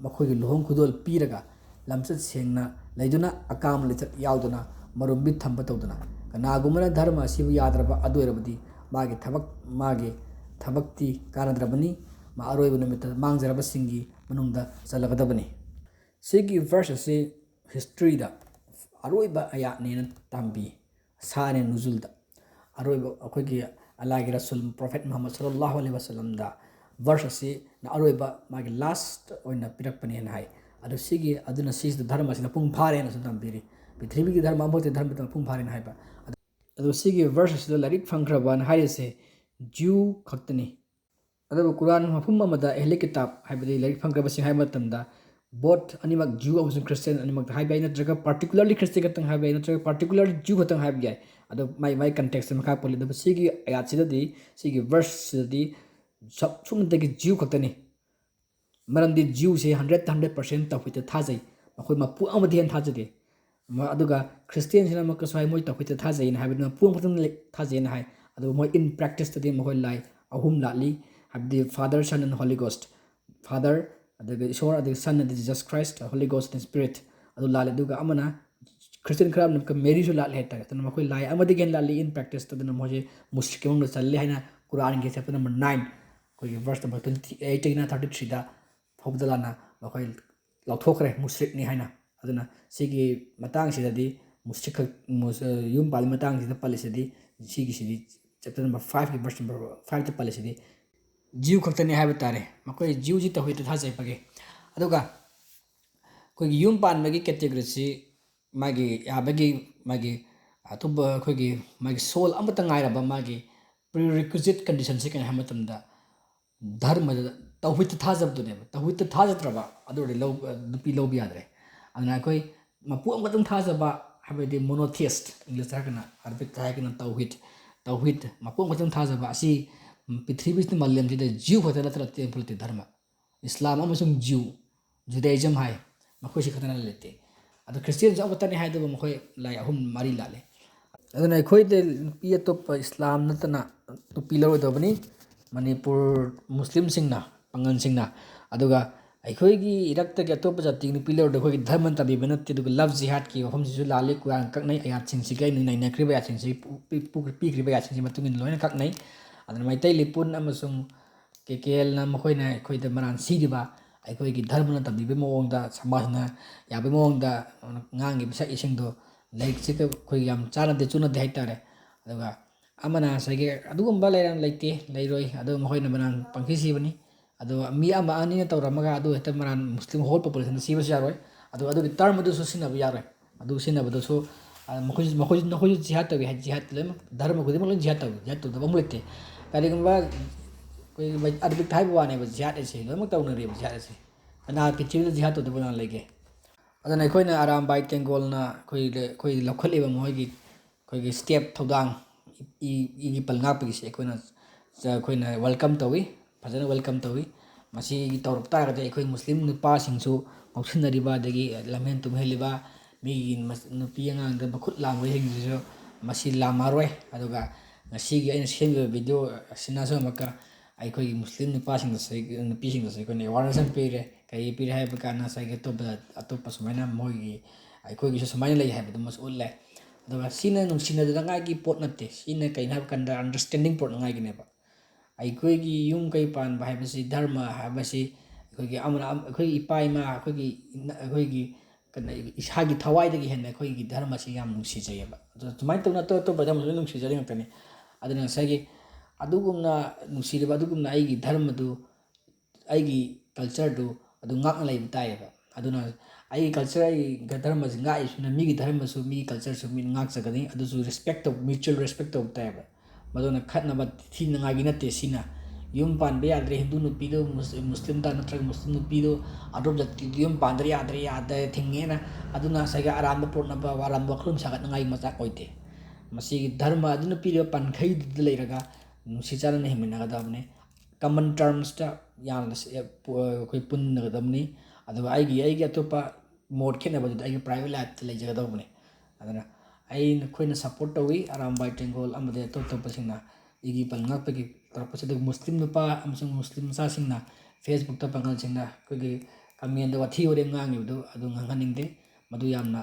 ꯃꯈꯣꯏꯒꯤ ꯂꯨꯍꯣꯡ ꯈꯨꯗꯣꯜ ꯄꯤꯔꯒ ꯂꯝꯆꯠ ꯁꯦꯡꯅ ꯂꯩꯗꯨꯅ, ꯑꯀꯥꯝ ꯂꯤꯆꯠ ꯌꯥꯎꯗꯅ, ꯃꯔꯨꯝ ꯃꯤꯠ ꯊꯝꯕ ꯇꯧꯗꯅ꯫ ꯀꯅꯥꯒꯨꯝꯕꯅ ꯙꯔꯃ ꯑꯁꯤꯕꯨ ꯌꯥꯗ꯭ꯔꯕ ꯑꯗꯨ ꯑꯣꯏꯔꯕꯗꯤ ꯃꯥꯒꯤ ꯊꯕꯛ, ꯃꯥꯒꯤ ꯊꯕꯛꯇꯤ ꯀꯥꯟꯅꯗ꯭ꯔꯕꯅꯤ, ꯃꯥ ꯑꯔꯣꯏꯕ ꯅꯨꯃꯤꯠꯇ ꯃꯥꯡꯖꯔꯕꯁꯤꯡꯒꯤ ꯃꯅꯨꯡꯗ ꯆꯜꯂꯒꯗꯕꯅꯤ"꯫ ꯁꯤꯒꯤ verse ꯑꯁꯤ historyꯗ ꯑꯔꯣꯏꯕ ꯑꯌꯥꯠꯅꯦꯅ ꯇꯝꯕꯤ꯫ ꯁꯥꯅꯦ ꯅꯨꯖꯨꯜꯗ ꯑꯔꯣꯏꯕ ꯑꯩꯈꯣꯏꯒꯤ ꯑꯜꯂꯥꯍꯒꯤ ꯔꯁꯨꯜ Prophet Muhammad sallallahu alaihi wasallamꯗ verse ꯑꯁꯤꯅ ꯑꯔꯣꯏꯕ ꯃꯥꯒꯤ last ꯑꯣꯏꯅ ꯄꯤꯔꯛꯄꯅꯦꯅ ꯍꯥꯏ꯫ ꯑꯗꯨ ꯁꯤꯒꯤ, ꯑꯗꯨꯅ ꯁꯤꯁꯤꯗ ꯙꯔꯃꯁꯤ ꯃꯄꯨꯡ ꯐꯥꯔꯦꯅꯁꯨ ꯇꯝꯕꯤꯔꯤ꯫ ꯄ꯭ꯔꯤꯊꯤꯕꯤꯒꯤ ꯙꯔꯃ ꯑꯃꯐꯥꯎꯇ ꯙꯔꯃꯗ ꯃꯄꯨꯡ ꯐꯥꯔꯦꯅ ꯍꯥꯏꯕ꯫ ꯑꯗꯨ ꯁꯤꯒꯤ verse ꯑꯁꯤꯗ ꯂꯥꯏꯔꯤꯛ ꯐꯪꯈ꯭ꯔꯕꯅ ꯍꯥꯏꯔꯤꯁꯦ Jew ꯈꯛꯇꯅꯤ꯫ ꯑꯗꯨꯕꯨ ꯀꯨꯔꯥꯟ ꯃꯐꯝ ꯑꯃꯗ ꯑꯍꯂꯤ ꯀꯤꯇꯥꯕ, ꯍꯥꯏꯕꯗꯤ ꯂꯥꯏꯔꯤꯛ ꯐꯪꯈ꯭ꯔꯕꯁꯤꯡ ꯍꯥꯏꯕ ꯃꯇꯝꯗ, both ꯑꯅꯤꯃꯛ Jew ꯑꯃꯁꯨꯡ Christian ꯑꯅꯤꯃꯛꯇ ꯍꯥꯏꯕ ꯌꯥꯏ, ꯅꯠꯇ꯭ꯔꯒ particularly Christian ꯈꯛꯇꯪ ꯍꯥꯏꯕ ꯌꯥꯏ, ꯅꯠꯇ꯭ꯔꯒ particularly Jew ꯈꯛꯇꯪ ꯍꯥꯏꯕ ꯌꯥꯏ꯫ ꯑꯗꯣ ꯃꯥꯏ, ꯃꯥꯏ context ꯃꯈꯥ ꯄꯣꯜꯂꯤ꯫ ꯑꯗꯨꯕꯨ ꯁꯤꯒꯤ ꯑꯌꯥꯠꯁꯤꯗꯗꯤ, ꯁꯤꯒꯤ verseꯁꯤꯗꯗꯤ ꯁꯨꯞ-, ꯁꯨꯞꯅꯇꯒꯤ Jew ꯈꯛꯇꯅꯤ꯫ ꯃꯔꯝꯗꯤ Jewꯁꯦ hundredꯇ hundred percent ꯇꯧꯍꯤꯗꯇ ꯊꯥꯖꯩ꯫ ꯃꯈꯣꯏ ꯃꯄꯨ ꯑꯃꯗꯤ ꯍꯦꯟꯅ ꯊꯥꯖꯗꯦ꯫ ꯃ-, ꯑꯗꯨꯒ Christianꯁꯤꯅ ꯑꯃꯨꯛꯀꯁꯨ ꯍꯥꯏ, ꯃꯣꯏ ꯇꯧꯍꯤꯗꯇ ꯊꯥꯖꯩꯅ ꯍꯥꯏꯕꯗꯤ ꯃꯄꯨ ꯑꯃꯈꯛꯇꯪ ꯂꯩ, ꯊꯥꯖꯩꯅ ꯍꯥꯏ꯫ ꯑꯗꯨꯕꯨ ꯃꯣꯏ in practiceꯇꯗꯤ ꯃꯈꯣꯏ ꯂꯥꯏ ꯑꯍꯨꯝ ꯂꯥꯠꯂꯤ, ꯍꯥꯏꯕꯗꯤ Father, Son and Holy Ghost꯫ Father, ꯑꯗꯨꯒ ꯏꯁꯣꯔ, ꯑꯗꯨꯒ Son, ꯑꯗꯨ Jesus Christ, Holy Ghost and Spirit, ꯑꯗꯨ ꯂꯥꯠꯂꯤ꯫ ꯑꯗꯨꯒ ꯑꯃꯅ Christian ꯈꯔ ꯑꯃꯅ ꯑꯃꯨꯛꯀ ꯃꯦꯔꯤꯁꯨ ꯂꯥꯠꯂꯤ ꯍꯥꯏꯇꯥꯔꯦ꯫ ꯑꯗꯨꯅ ꯃꯈꯣꯏ ꯂꯥꯏ ꯑꯃꯗꯒꯤ ꯍꯦꯟꯅ ꯂꯥꯠꯂꯤ in practiceꯇ꯫ ꯑꯗꯨꯅ ꯃꯣꯏꯁꯦ ꯃꯨꯁ꯭ꯔꯤꯛꯀꯤ ꯃꯅꯨꯡꯗ ꯆꯜꯂꯤ ꯍꯥꯏꯅ ꯀꯨꯔꯥꯟꯒꯤ chapter number nine, ꯑꯩꯈꯣꯏꯒꯤ verse number twenty eightꯇꯒꯤꯅ thirty threeꯗ ꯐꯥꯎꯕꯗ ꯂꯥꯟꯅ ꯃꯈꯣꯏ ꯂꯧꯊꯣꯛꯈ꯭ꯔꯦ, ꯃꯨꯁ꯭ꯔꯤꯛꯅꯤ ꯍꯥꯏꯅ꯫ ꯑꯗꯨꯅ ꯁꯤꯒꯤ ꯃꯇꯥꯡꯁꯤꯗꯗꯤ ꯃꯨꯁ꯭ꯔꯤꯛ ꯈꯛ-, ꯃꯨꯁ-, ꯌꯨꯝ ꯄꯥꯟꯕꯒꯤ ꯃꯇꯥꯡꯁꯤꯗ ꯄꯜꯂꯤꯁꯤꯗꯤ, ꯁꯤꯒꯤꯁꯤꯗꯤ chapter number fiveꯀꯤ verse number fiveꯇ ꯄꯜꯂꯤꯁꯤꯗꯤ Jew ꯈꯛꯇꯅꯤ ꯍꯥꯏꯕ ꯇꯥꯔꯦ꯫ ꯃꯈꯣꯏ Jewꯁꯤ ꯇꯧꯍꯤꯗꯇ ꯊꯥꯖꯩ ꯐꯒꯦ꯫ ꯑꯗꯨꯒ ꯑꯩꯈꯣꯏꯒꯤ ꯌꯨꯝ ꯄꯥꯟꯕꯒꯤ categoryꯁꯤ ꯃꯥꯒꯤ ꯌꯥꯕꯒꯤ, ꯃꯥꯒꯤ ꯑꯇꯣꯞꯄ ꯑꯩꯈꯣꯏꯒꯤ ꯃꯥꯒꯤ soul ꯑꯃꯠꯇ ꯉꯥꯏꯔꯕ ꯃꯥꯒꯤ prerequisite conditionꯁꯤ ꯀꯩꯅꯣ ꯍꯥꯏꯕ ꯃꯇꯝꯗ, ꯙꯔꯃꯗ ꯇꯧꯍꯤꯗꯇ ꯊꯥꯖꯕꯗꯨꯅꯦꯕ꯫ ꯇꯧꯍꯤꯗꯇ ꯊꯥꯖꯗ꯭ꯔꯕ ꯑꯗꯨ ꯑꯣꯏꯔꯗꯤ ꯂꯧ-, ꯅꯨꯄꯤ ꯂꯧꯕ ꯌꯥꯗ꯭ꯔꯦ꯫ ꯑꯗꯨꯅ ꯑꯩꯈꯣꯏ ꯃꯄꯨ ꯑꯃꯈꯛꯇꯪ ꯊꯥꯖꯕ, ꯍꯥꯏꯕꯗꯤ monotheist, Englishꯇ ꯍꯥꯏꯔꯒꯅ, Arabicꯇ ꯍꯥꯏꯔꯒꯅ ꯇꯧꯍꯤꯗ, ꯇꯧꯍꯤꯗ, ꯃꯄꯨ ꯑꯃꯈꯛꯇꯪ ꯊꯥꯖꯕ ꯑꯁꯤ, ꯎꯝ, ꯄ꯭ꯔꯤꯊꯤꯕꯤꯁꯤꯗ, ꯃꯥꯂꯦꯝꯁꯤꯗ Jew ꯈꯛꯇ ꯅꯠꯇꯅ ꯑꯇꯩ ꯑꯃꯐꯥꯎ ꯂꯩꯇꯦ ꯙꯔꯃ꯫ ꯏꯁꯂꯥꯝ ꯑꯃꯁꯨꯡ Jew, Judaism ꯍꯥꯏ, ꯃꯈꯣꯏꯁꯤ ꯈꯛꯇꯅ ꯂꯩꯇꯦ꯫ ꯑꯗꯣ Christianꯁꯨ ꯑꯃꯠꯇꯅꯤ ꯍꯥꯏꯗꯨꯕꯨ ꯃꯈꯣꯏ ꯂꯥꯏ ꯑꯍꯨꯝ ꯃꯔꯤ ꯂꯥꯠꯂꯤ꯫ ꯑꯗꯨꯅ ꯑꯩꯈꯣꯏꯗ ꯅꯨꯄꯤ ꯑꯇꯣꯞꯄ ꯏꯁꯂꯥꯝ ꯅꯠꯇꯅ ꯅꯨꯄꯤ ꯂꯧꯔꯣꯏꯗꯕꯅꯤ꯫ ꯃꯅꯤꯄꯨꯔ ꯃꯨꯁꯂꯤꯝꯁꯤꯡꯅ, ꯄꯥꯉꯜꯁꯤꯡꯅ, ꯑꯗꯨꯒ ꯑꯩꯈꯣꯏꯒꯤ ꯏꯔꯛꯇꯒꯤ ꯑꯇꯣꯞꯄ ꯖꯥꯇꯤꯒꯤ ꯅꯨꯄꯤ ꯂꯧꯔꯗꯤ ꯑꯩꯈꯣꯏꯒꯤ ꯙꯔꯃꯅ ꯇꯝꯕꯤꯕ ꯅꯠꯇꯦ꯫ ꯑꯗꯨꯒ love jihadꯀꯤ ꯋꯥꯐꯝꯁꯤꯁꯨ ꯂꯥꯜꯂꯤ꯫ ꯀꯨꯔꯥꯟ ꯀꯛꯅꯩ, ꯑꯌꯥꯠꯁꯤꯡꯁꯤꯒ ꯑꯩꯅ ꯅꯩꯅꯈ꯭ꯔꯤꯕ ꯑꯌꯥꯠꯁꯤꯡꯁꯤ, ꯄꯤ-, ꯄꯤ-, ꯄꯤꯈ꯭ꯔꯤꯕ ꯑꯌꯥꯠꯁꯤꯡꯁꯤ ꯃꯇꯨꯡ ꯏꯟꯅ ꯂꯣꯏꯅ ꯀꯛꯅꯩ꯫ ꯑꯗꯨꯅ ꯃꯩꯇꯩ ꯂꯤꯄꯨꯟ ꯑꯃꯁꯨꯡ ꯀꯦ ꯀꯦ ꯑꯦꯜꯅ ꯃꯈꯣꯏꯅ ꯑꯩꯈꯣꯏꯗ ꯃꯔꯥꯟ ꯁꯤꯔꯤꯕ, ꯑꯩꯈꯣꯏꯒꯤ ꯙꯔꯃꯅ ꯇꯝꯕꯤꯕꯒꯤ ꯃꯑꯣꯡꯗ, ꯁꯃꯥꯖꯅ ꯌꯥꯕꯒꯤ ꯃꯑꯣꯡꯗ ꯉꯥꯡꯉꯤꯕ ꯁꯛꯏꯁꯤꯡꯗꯣ, ꯂꯥꯏꯔꯤꯛꯁꯤꯒ ꯑꯩꯈꯣꯏ ꯌꯥꯝ ꯆꯥꯟꯅꯗꯦ, ꯆꯨꯅꯗꯦ ꯍꯥꯏꯇꯥꯔꯦ꯫ ꯑꯗꯨꯒ ꯑꯃꯅ ꯉꯁꯥꯏꯒꯤ ꯑꯗꯨꯒꯨꯝꯕ ꯂꯩꯔꯝ ꯂꯩꯇꯦ, ꯂꯩꯔꯣꯏ꯫ ꯑꯗꯨ ꯃꯈꯣꯏꯅ ꯃꯔꯥꯟ ꯄꯪꯁꯤ ꯁꯤꯕꯅꯤ꯫ ꯑꯗꯣ ꯃꯤ ꯑꯃ ꯑꯅꯤꯅ ꯇꯧꯔꯝꯃꯒ ꯑꯗꯨ ꯍꯦꯛꯇ ꯃꯔꯥꯟ ꯃꯨꯁꯂꯤꯝ whole populationꯗ ꯁꯤꯕꯁꯨ ꯌꯥꯔꯣꯏ꯫ ꯑꯗꯣ ꯑꯗꯨꯒꯤ term ꯑꯗꯨꯁꯨ ꯁꯤꯖꯤꯟꯅꯕ ꯌꯥꯔꯣꯏ꯫ ꯑꯗꯨ ꯁꯤꯖꯤꯟꯅꯕꯗꯁꯨ, ꯑ, ꯃꯈꯣꯏꯁꯨ, ꯃꯈꯣꯏꯁꯨ, ꯅꯈꯣꯏꯁꯨ ꯖꯤꯍꯥꯗ ꯇꯧꯏ ꯍꯥꯏ, ꯖꯤꯍꯥꯗ ꯂꯣꯏꯅꯃꯛ, ꯙꯔꯃ ꯈꯨꯗꯤꯡꯃꯛ ꯂꯣꯏꯅ ꯖꯤꯍꯥꯗ ꯇꯧꯏ, ꯖꯤꯍꯥꯗ ꯇꯧꯗꯕ ꯑꯃ ꯂꯩꯇꯦ꯫ ꯀꯔꯤꯒꯨꯝꯕ ꯑꯩꯈꯣꯏꯒꯤ ꯑꯔꯥꯕꯤꯛꯇ ꯍꯥꯏꯕ ꯋꯥꯅꯦꯕ, ꯖꯤꯍꯥꯗ ꯑꯁꯤ ꯂꯣꯏꯅꯃꯛ ꯇꯧꯅꯔꯤꯕ ꯖꯤꯍꯥꯗ ꯑꯁꯤ꯫ ꯀꯅꯥ ꯄ꯭ꯔꯤꯊꯤꯕꯤꯗ ꯖꯤꯍꯥꯗ ꯇꯧꯗꯕ ꯀꯅꯥ ꯂꯩꯒꯦ? ꯑꯗꯨꯅ ꯑꯩꯈꯣꯏꯅ ꯑꯔꯥꯝꯕꯥꯏ ꯇꯦꯡꯒꯣꯜꯅ ꯑꯩꯈꯣꯏ, ꯑꯩꯈꯣꯏ ꯂꯧꯈꯠꯂꯤꯕ ꯃꯈꯣꯏꯒꯤ, ꯑꯩꯈꯣꯏꯒꯤ step, ꯊꯧꯗꯥꯡ, ꯏ-, ꯏꯒꯤ ꯄꯜ ꯉꯥꯛꯄꯒꯤꯁꯦ ꯑꯩꯈꯣꯏꯅ, ꯑꯩꯈꯣꯏꯅ welcome ꯇꯧꯏ, ꯐꯖꯅ welcome ꯇꯧꯏ꯫ ꯃꯁꯤ ꯇꯧꯔꯛ ꯇꯥꯔꯒꯗꯤ ꯑꯩꯈꯣꯏ ꯃꯨꯁꯂꯤꯝ ꯅꯨꯄꯥꯁꯤꯡꯁꯨ ꯉꯥꯎꯁꯤꯟꯅꯔꯤꯕ, ꯑꯗꯒꯤ ꯂꯝꯍꯦꯟ ꯇꯨꯝꯍꯦꯜꯂꯤꯕ, ꯃꯤꯒꯤ ꯃꯁ-, ꯅꯨꯄꯤ ꯑꯉꯥꯡꯗ ꯃꯈꯨꯠ ꯂꯥꯝꯕꯁꯤꯡꯁꯤꯁꯨ ꯃꯁꯤ ꯂꯥꯝꯃꯔꯣꯏ꯫ ꯑꯗꯨꯒ ꯉꯁꯤꯒꯤ ꯑꯩꯅ ꯁꯦꯝꯂꯤꯕ video ꯑꯁꯤꯅꯁꯨ ꯑꯃꯨꯛꯀ ꯑꯩꯈꯣꯏꯒꯤ ꯃꯨꯁꯂꯤꯝ ꯅꯨꯄꯥꯁꯤꯡꯗꯁꯨ, ꯅꯨꯄꯤꯁꯤꯡꯗꯁꯨ ꯑꯩꯈꯣꯏꯅ awareness ꯑꯃ ꯄꯤꯔꯦ꯫ ꯀꯔꯤ ꯄꯤꯔꯦ ꯍꯥꯏꯕ ꯀꯥꯟꯗ ꯉꯁꯥꯏꯒꯤ ꯑꯇꯣꯞꯄ, ꯑꯇꯣꯞꯄ ꯁꯨꯃꯥꯏꯅ ꯃꯣꯏꯒꯤ, ꯑꯩꯈꯣꯏꯒꯤꯁꯨ ꯁꯨꯃꯥꯏꯅ ꯂꯩ ꯍꯥꯏꯕꯗꯨꯃꯁꯨ ꯎꯠꯂꯦ꯫ ꯑꯗꯨꯒ ꯁꯤꯅ ꯅꯨꯡꯁꯤꯅꯗꯅꯉꯥꯏꯒꯤ ꯄꯣꯠ ꯅꯠꯇꯦ꯫ ꯁꯤꯅ ꯀꯩꯅꯣ ꯍꯥꯏꯕ ꯀꯥꯟꯗ understanding ꯄꯨꯔꯛꯅꯉꯥꯏꯒꯤꯅꯦꯕ꯫ ꯑꯩꯈꯣꯏꯒꯤ ꯌꯨꯝ ꯀꯩ ꯄꯥꯟꯕ ꯍꯥꯏꯕꯁꯤ, ꯙꯔꯃ ꯍꯥꯏꯕꯁꯤ ꯑꯩꯈꯣꯏꯒꯤ ꯑꯃꯅ ꯑꯃ, ꯑꯩꯈꯣꯏꯒꯤ ꯏꯄꯥ ꯏꯃꯥ, ꯑꯩꯈꯣꯏꯒꯤ ꯏꯅ-, ꯑꯩꯈꯣꯏꯒꯤ ꯀꯩꯅꯣ, ꯏꯁꯥꯒꯤ ꯊꯋꯥꯏꯗꯒꯤ ꯍꯦꯟꯅ ꯑꯩꯈꯣꯏꯒꯤ ꯙꯔꯃꯁꯤ ꯌꯥꯝ ꯅꯨꯡꯁꯤꯖꯩꯑꯕ꯫ ꯑꯗꯣ ꯁꯨꯃꯥꯏꯅ ꯇꯧꯅ ꯑꯇꯣꯞ ꯑꯇꯣꯞꯄ ꯙꯔꯃꯁꯨ ꯂꯣꯏ ꯅꯨꯡꯁꯤꯖꯔꯤ ꯉꯥꯛꯇꯅꯤ꯫ ꯑꯗꯨꯅ ꯉꯁꯥꯏꯒꯤ ꯑꯗꯨꯒꯨꯝꯅ ꯅꯨꯡꯁꯤꯔꯤꯕ ꯑꯗꯨꯒꯨꯝꯅ ꯑꯩꯒꯤ ꯙꯔꯃꯗꯨ, ꯑꯩꯒꯤ cultureꯗꯨ ꯑꯗꯨ ꯉꯥꯛꯅ ꯂꯩꯕ ꯇꯥꯏꯌꯦꯕ꯫ ꯑꯗꯨꯅ ꯑꯩꯒꯤ culture, ꯑꯩꯒꯤ ꯙꯔꯃꯁꯤ ꯉꯥꯛꯏꯁꯤꯅ ꯃꯤꯒꯤ ꯙꯔꯃꯁꯨ, ꯃꯤꯒꯤ cultureꯁꯨ ꯃꯤꯅ ꯉꯥꯛꯆꯒꯅꯤ꯫ ꯑꯗꯨꯁꯨ respect ꯇꯧ-, mutual respect ꯇꯧꯕ ꯇꯥꯏꯌꯦꯕ꯫ ꯃꯗꯨꯅ ꯈꯠꯅꯕ ꯊꯤꯅꯉꯥꯏꯒꯤ ꯅꯠꯇꯦ꯫ ꯁꯤꯅ ꯌꯨꯝ ꯄꯥꯟꯕ ꯌꯥꯗ꯭ꯔꯦ, ꯍꯤꯟꯗꯨ ꯅꯨꯄꯤꯗꯨ ꯃꯨꯁ-, ꯃꯨꯁꯂꯤꯝꯗ ꯅꯠꯇ꯭ꯔꯒ ꯃꯨꯁꯂꯤꯝ ꯅꯨꯄꯤꯗꯨ ꯑꯇꯣꯞ ꯖꯥꯇꯤꯗꯨ ꯌꯨꯝ ꯄꯥꯟꯗ꯭ꯔ ꯌꯥꯗ꯭ꯔꯦ, ꯌꯥꯗ꯭ꯔꯦ, ꯊꯤꯡꯉꯦꯅ꯫ ꯑꯗꯨꯅ ꯉꯁꯥꯏꯒꯤ ꯑꯔꯥꯟꯕ ꯄꯨꯔꯛꯅꯕ, ꯑꯔꯥꯟꯕ ꯋꯥꯈꯜꯂꯣꯟ ꯁꯥꯒꯠꯅꯉꯥꯏꯒꯤ ꯃꯆꯥꯛ ꯑꯣꯏꯗꯦ꯫ ꯃꯁꯤꯒꯤ ꯙꯔꯃ ꯑꯗꯨꯅ ꯄꯤꯔꯤꯕ ꯄꯥꯟꯈꯩꯗꯨꯗ ꯂꯩꯔꯒ ꯅꯨꯡꯁꯤ ꯆꯥꯟꯅꯅ ꯍꯤꯡꯃꯤꯟꯅꯒꯗꯕꯅꯤ꯫ Common termsꯇ ꯌꯥꯝꯅ ꯁ-, ꯑ, ꯄꯨ-, ꯑ, ꯑꯩꯈꯣꯏ ꯄꯨꯟꯒꯗꯕꯅꯤ꯫ ꯑꯗꯨꯒ ꯑꯩꯒꯤ, ꯑꯩꯒꯤ ꯑꯇꯣꯞꯄ ꯃꯣꯠ ꯈꯦꯠꯅꯕꯗꯨꯗꯤ ꯑꯩꯒꯤ private lifeꯇ ꯂꯩꯖꯒꯗꯧꯕꯅꯤ꯫ ꯑꯗꯨꯅ ꯑꯩ, ꯅꯈꯣꯏꯅ support ꯇꯧꯏ, ꯑꯔꯥꯝꯕꯥꯏ ꯇꯦꯡꯒꯣꯜ ꯑꯃꯗꯤ ꯑꯇꯣꯞ ꯑꯇꯣꯞꯄꯁꯤꯡꯅ ꯏꯒꯤ ꯄꯜ ꯉꯥꯛꯄꯒꯤ ꯇꯧꯔꯛꯄꯁꯤ꯫ ꯑꯗꯨꯒ ꯃꯨꯁꯂꯤꯝ ꯅꯨꯄꯥ ꯑꯃꯁꯨꯡ ꯃꯨꯁꯂꯤꯝ ꯃꯆꯥꯁꯤꯡꯅ Facebookꯇ ꯄꯥꯡꯒꯜꯁꯤꯡꯅ ꯑꯩꯈꯣꯏꯒꯤ commentꯗ ꯋꯥꯊꯤ ꯋꯥꯔꯦꯝ ꯉꯥꯡꯉꯤꯕꯗꯨ ꯑꯗꯨ ꯉꯥꯡꯍꯟꯅꯤꯡꯗꯦ꯫ ꯃꯗꯨ ꯌꯥꯝꯅ,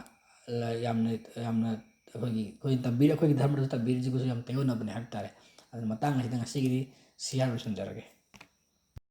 ꯌꯥꯝꯅ, ꯌꯥꯝꯅ ꯑꯩꯈꯣꯏꯒꯤ, ꯑꯩꯈꯣꯏ ꯇꯝꯕꯤꯔ-, ꯑꯩꯈꯣꯏꯒꯤ ꯙꯔꯃꯗꯁꯨ ꯇꯝꯕꯤꯔꯤꯁꯤꯒꯁꯨ ꯌꯥꯝ ꯇꯥꯏꯑꯣꯟꯅꯕꯅꯤ ꯍꯥꯏꯕ ꯇꯥꯔꯦ꯫ ꯑꯗꯨꯅ ꯃꯇꯥꯡ ꯑꯁꯤꯗ ꯉꯁꯤꯒꯤꯗꯤ ꯁꯤ ꯍꯥꯏꯔ ꯂꯣꯏꯁꯤꯟꯖꯔꯒꯦ꯫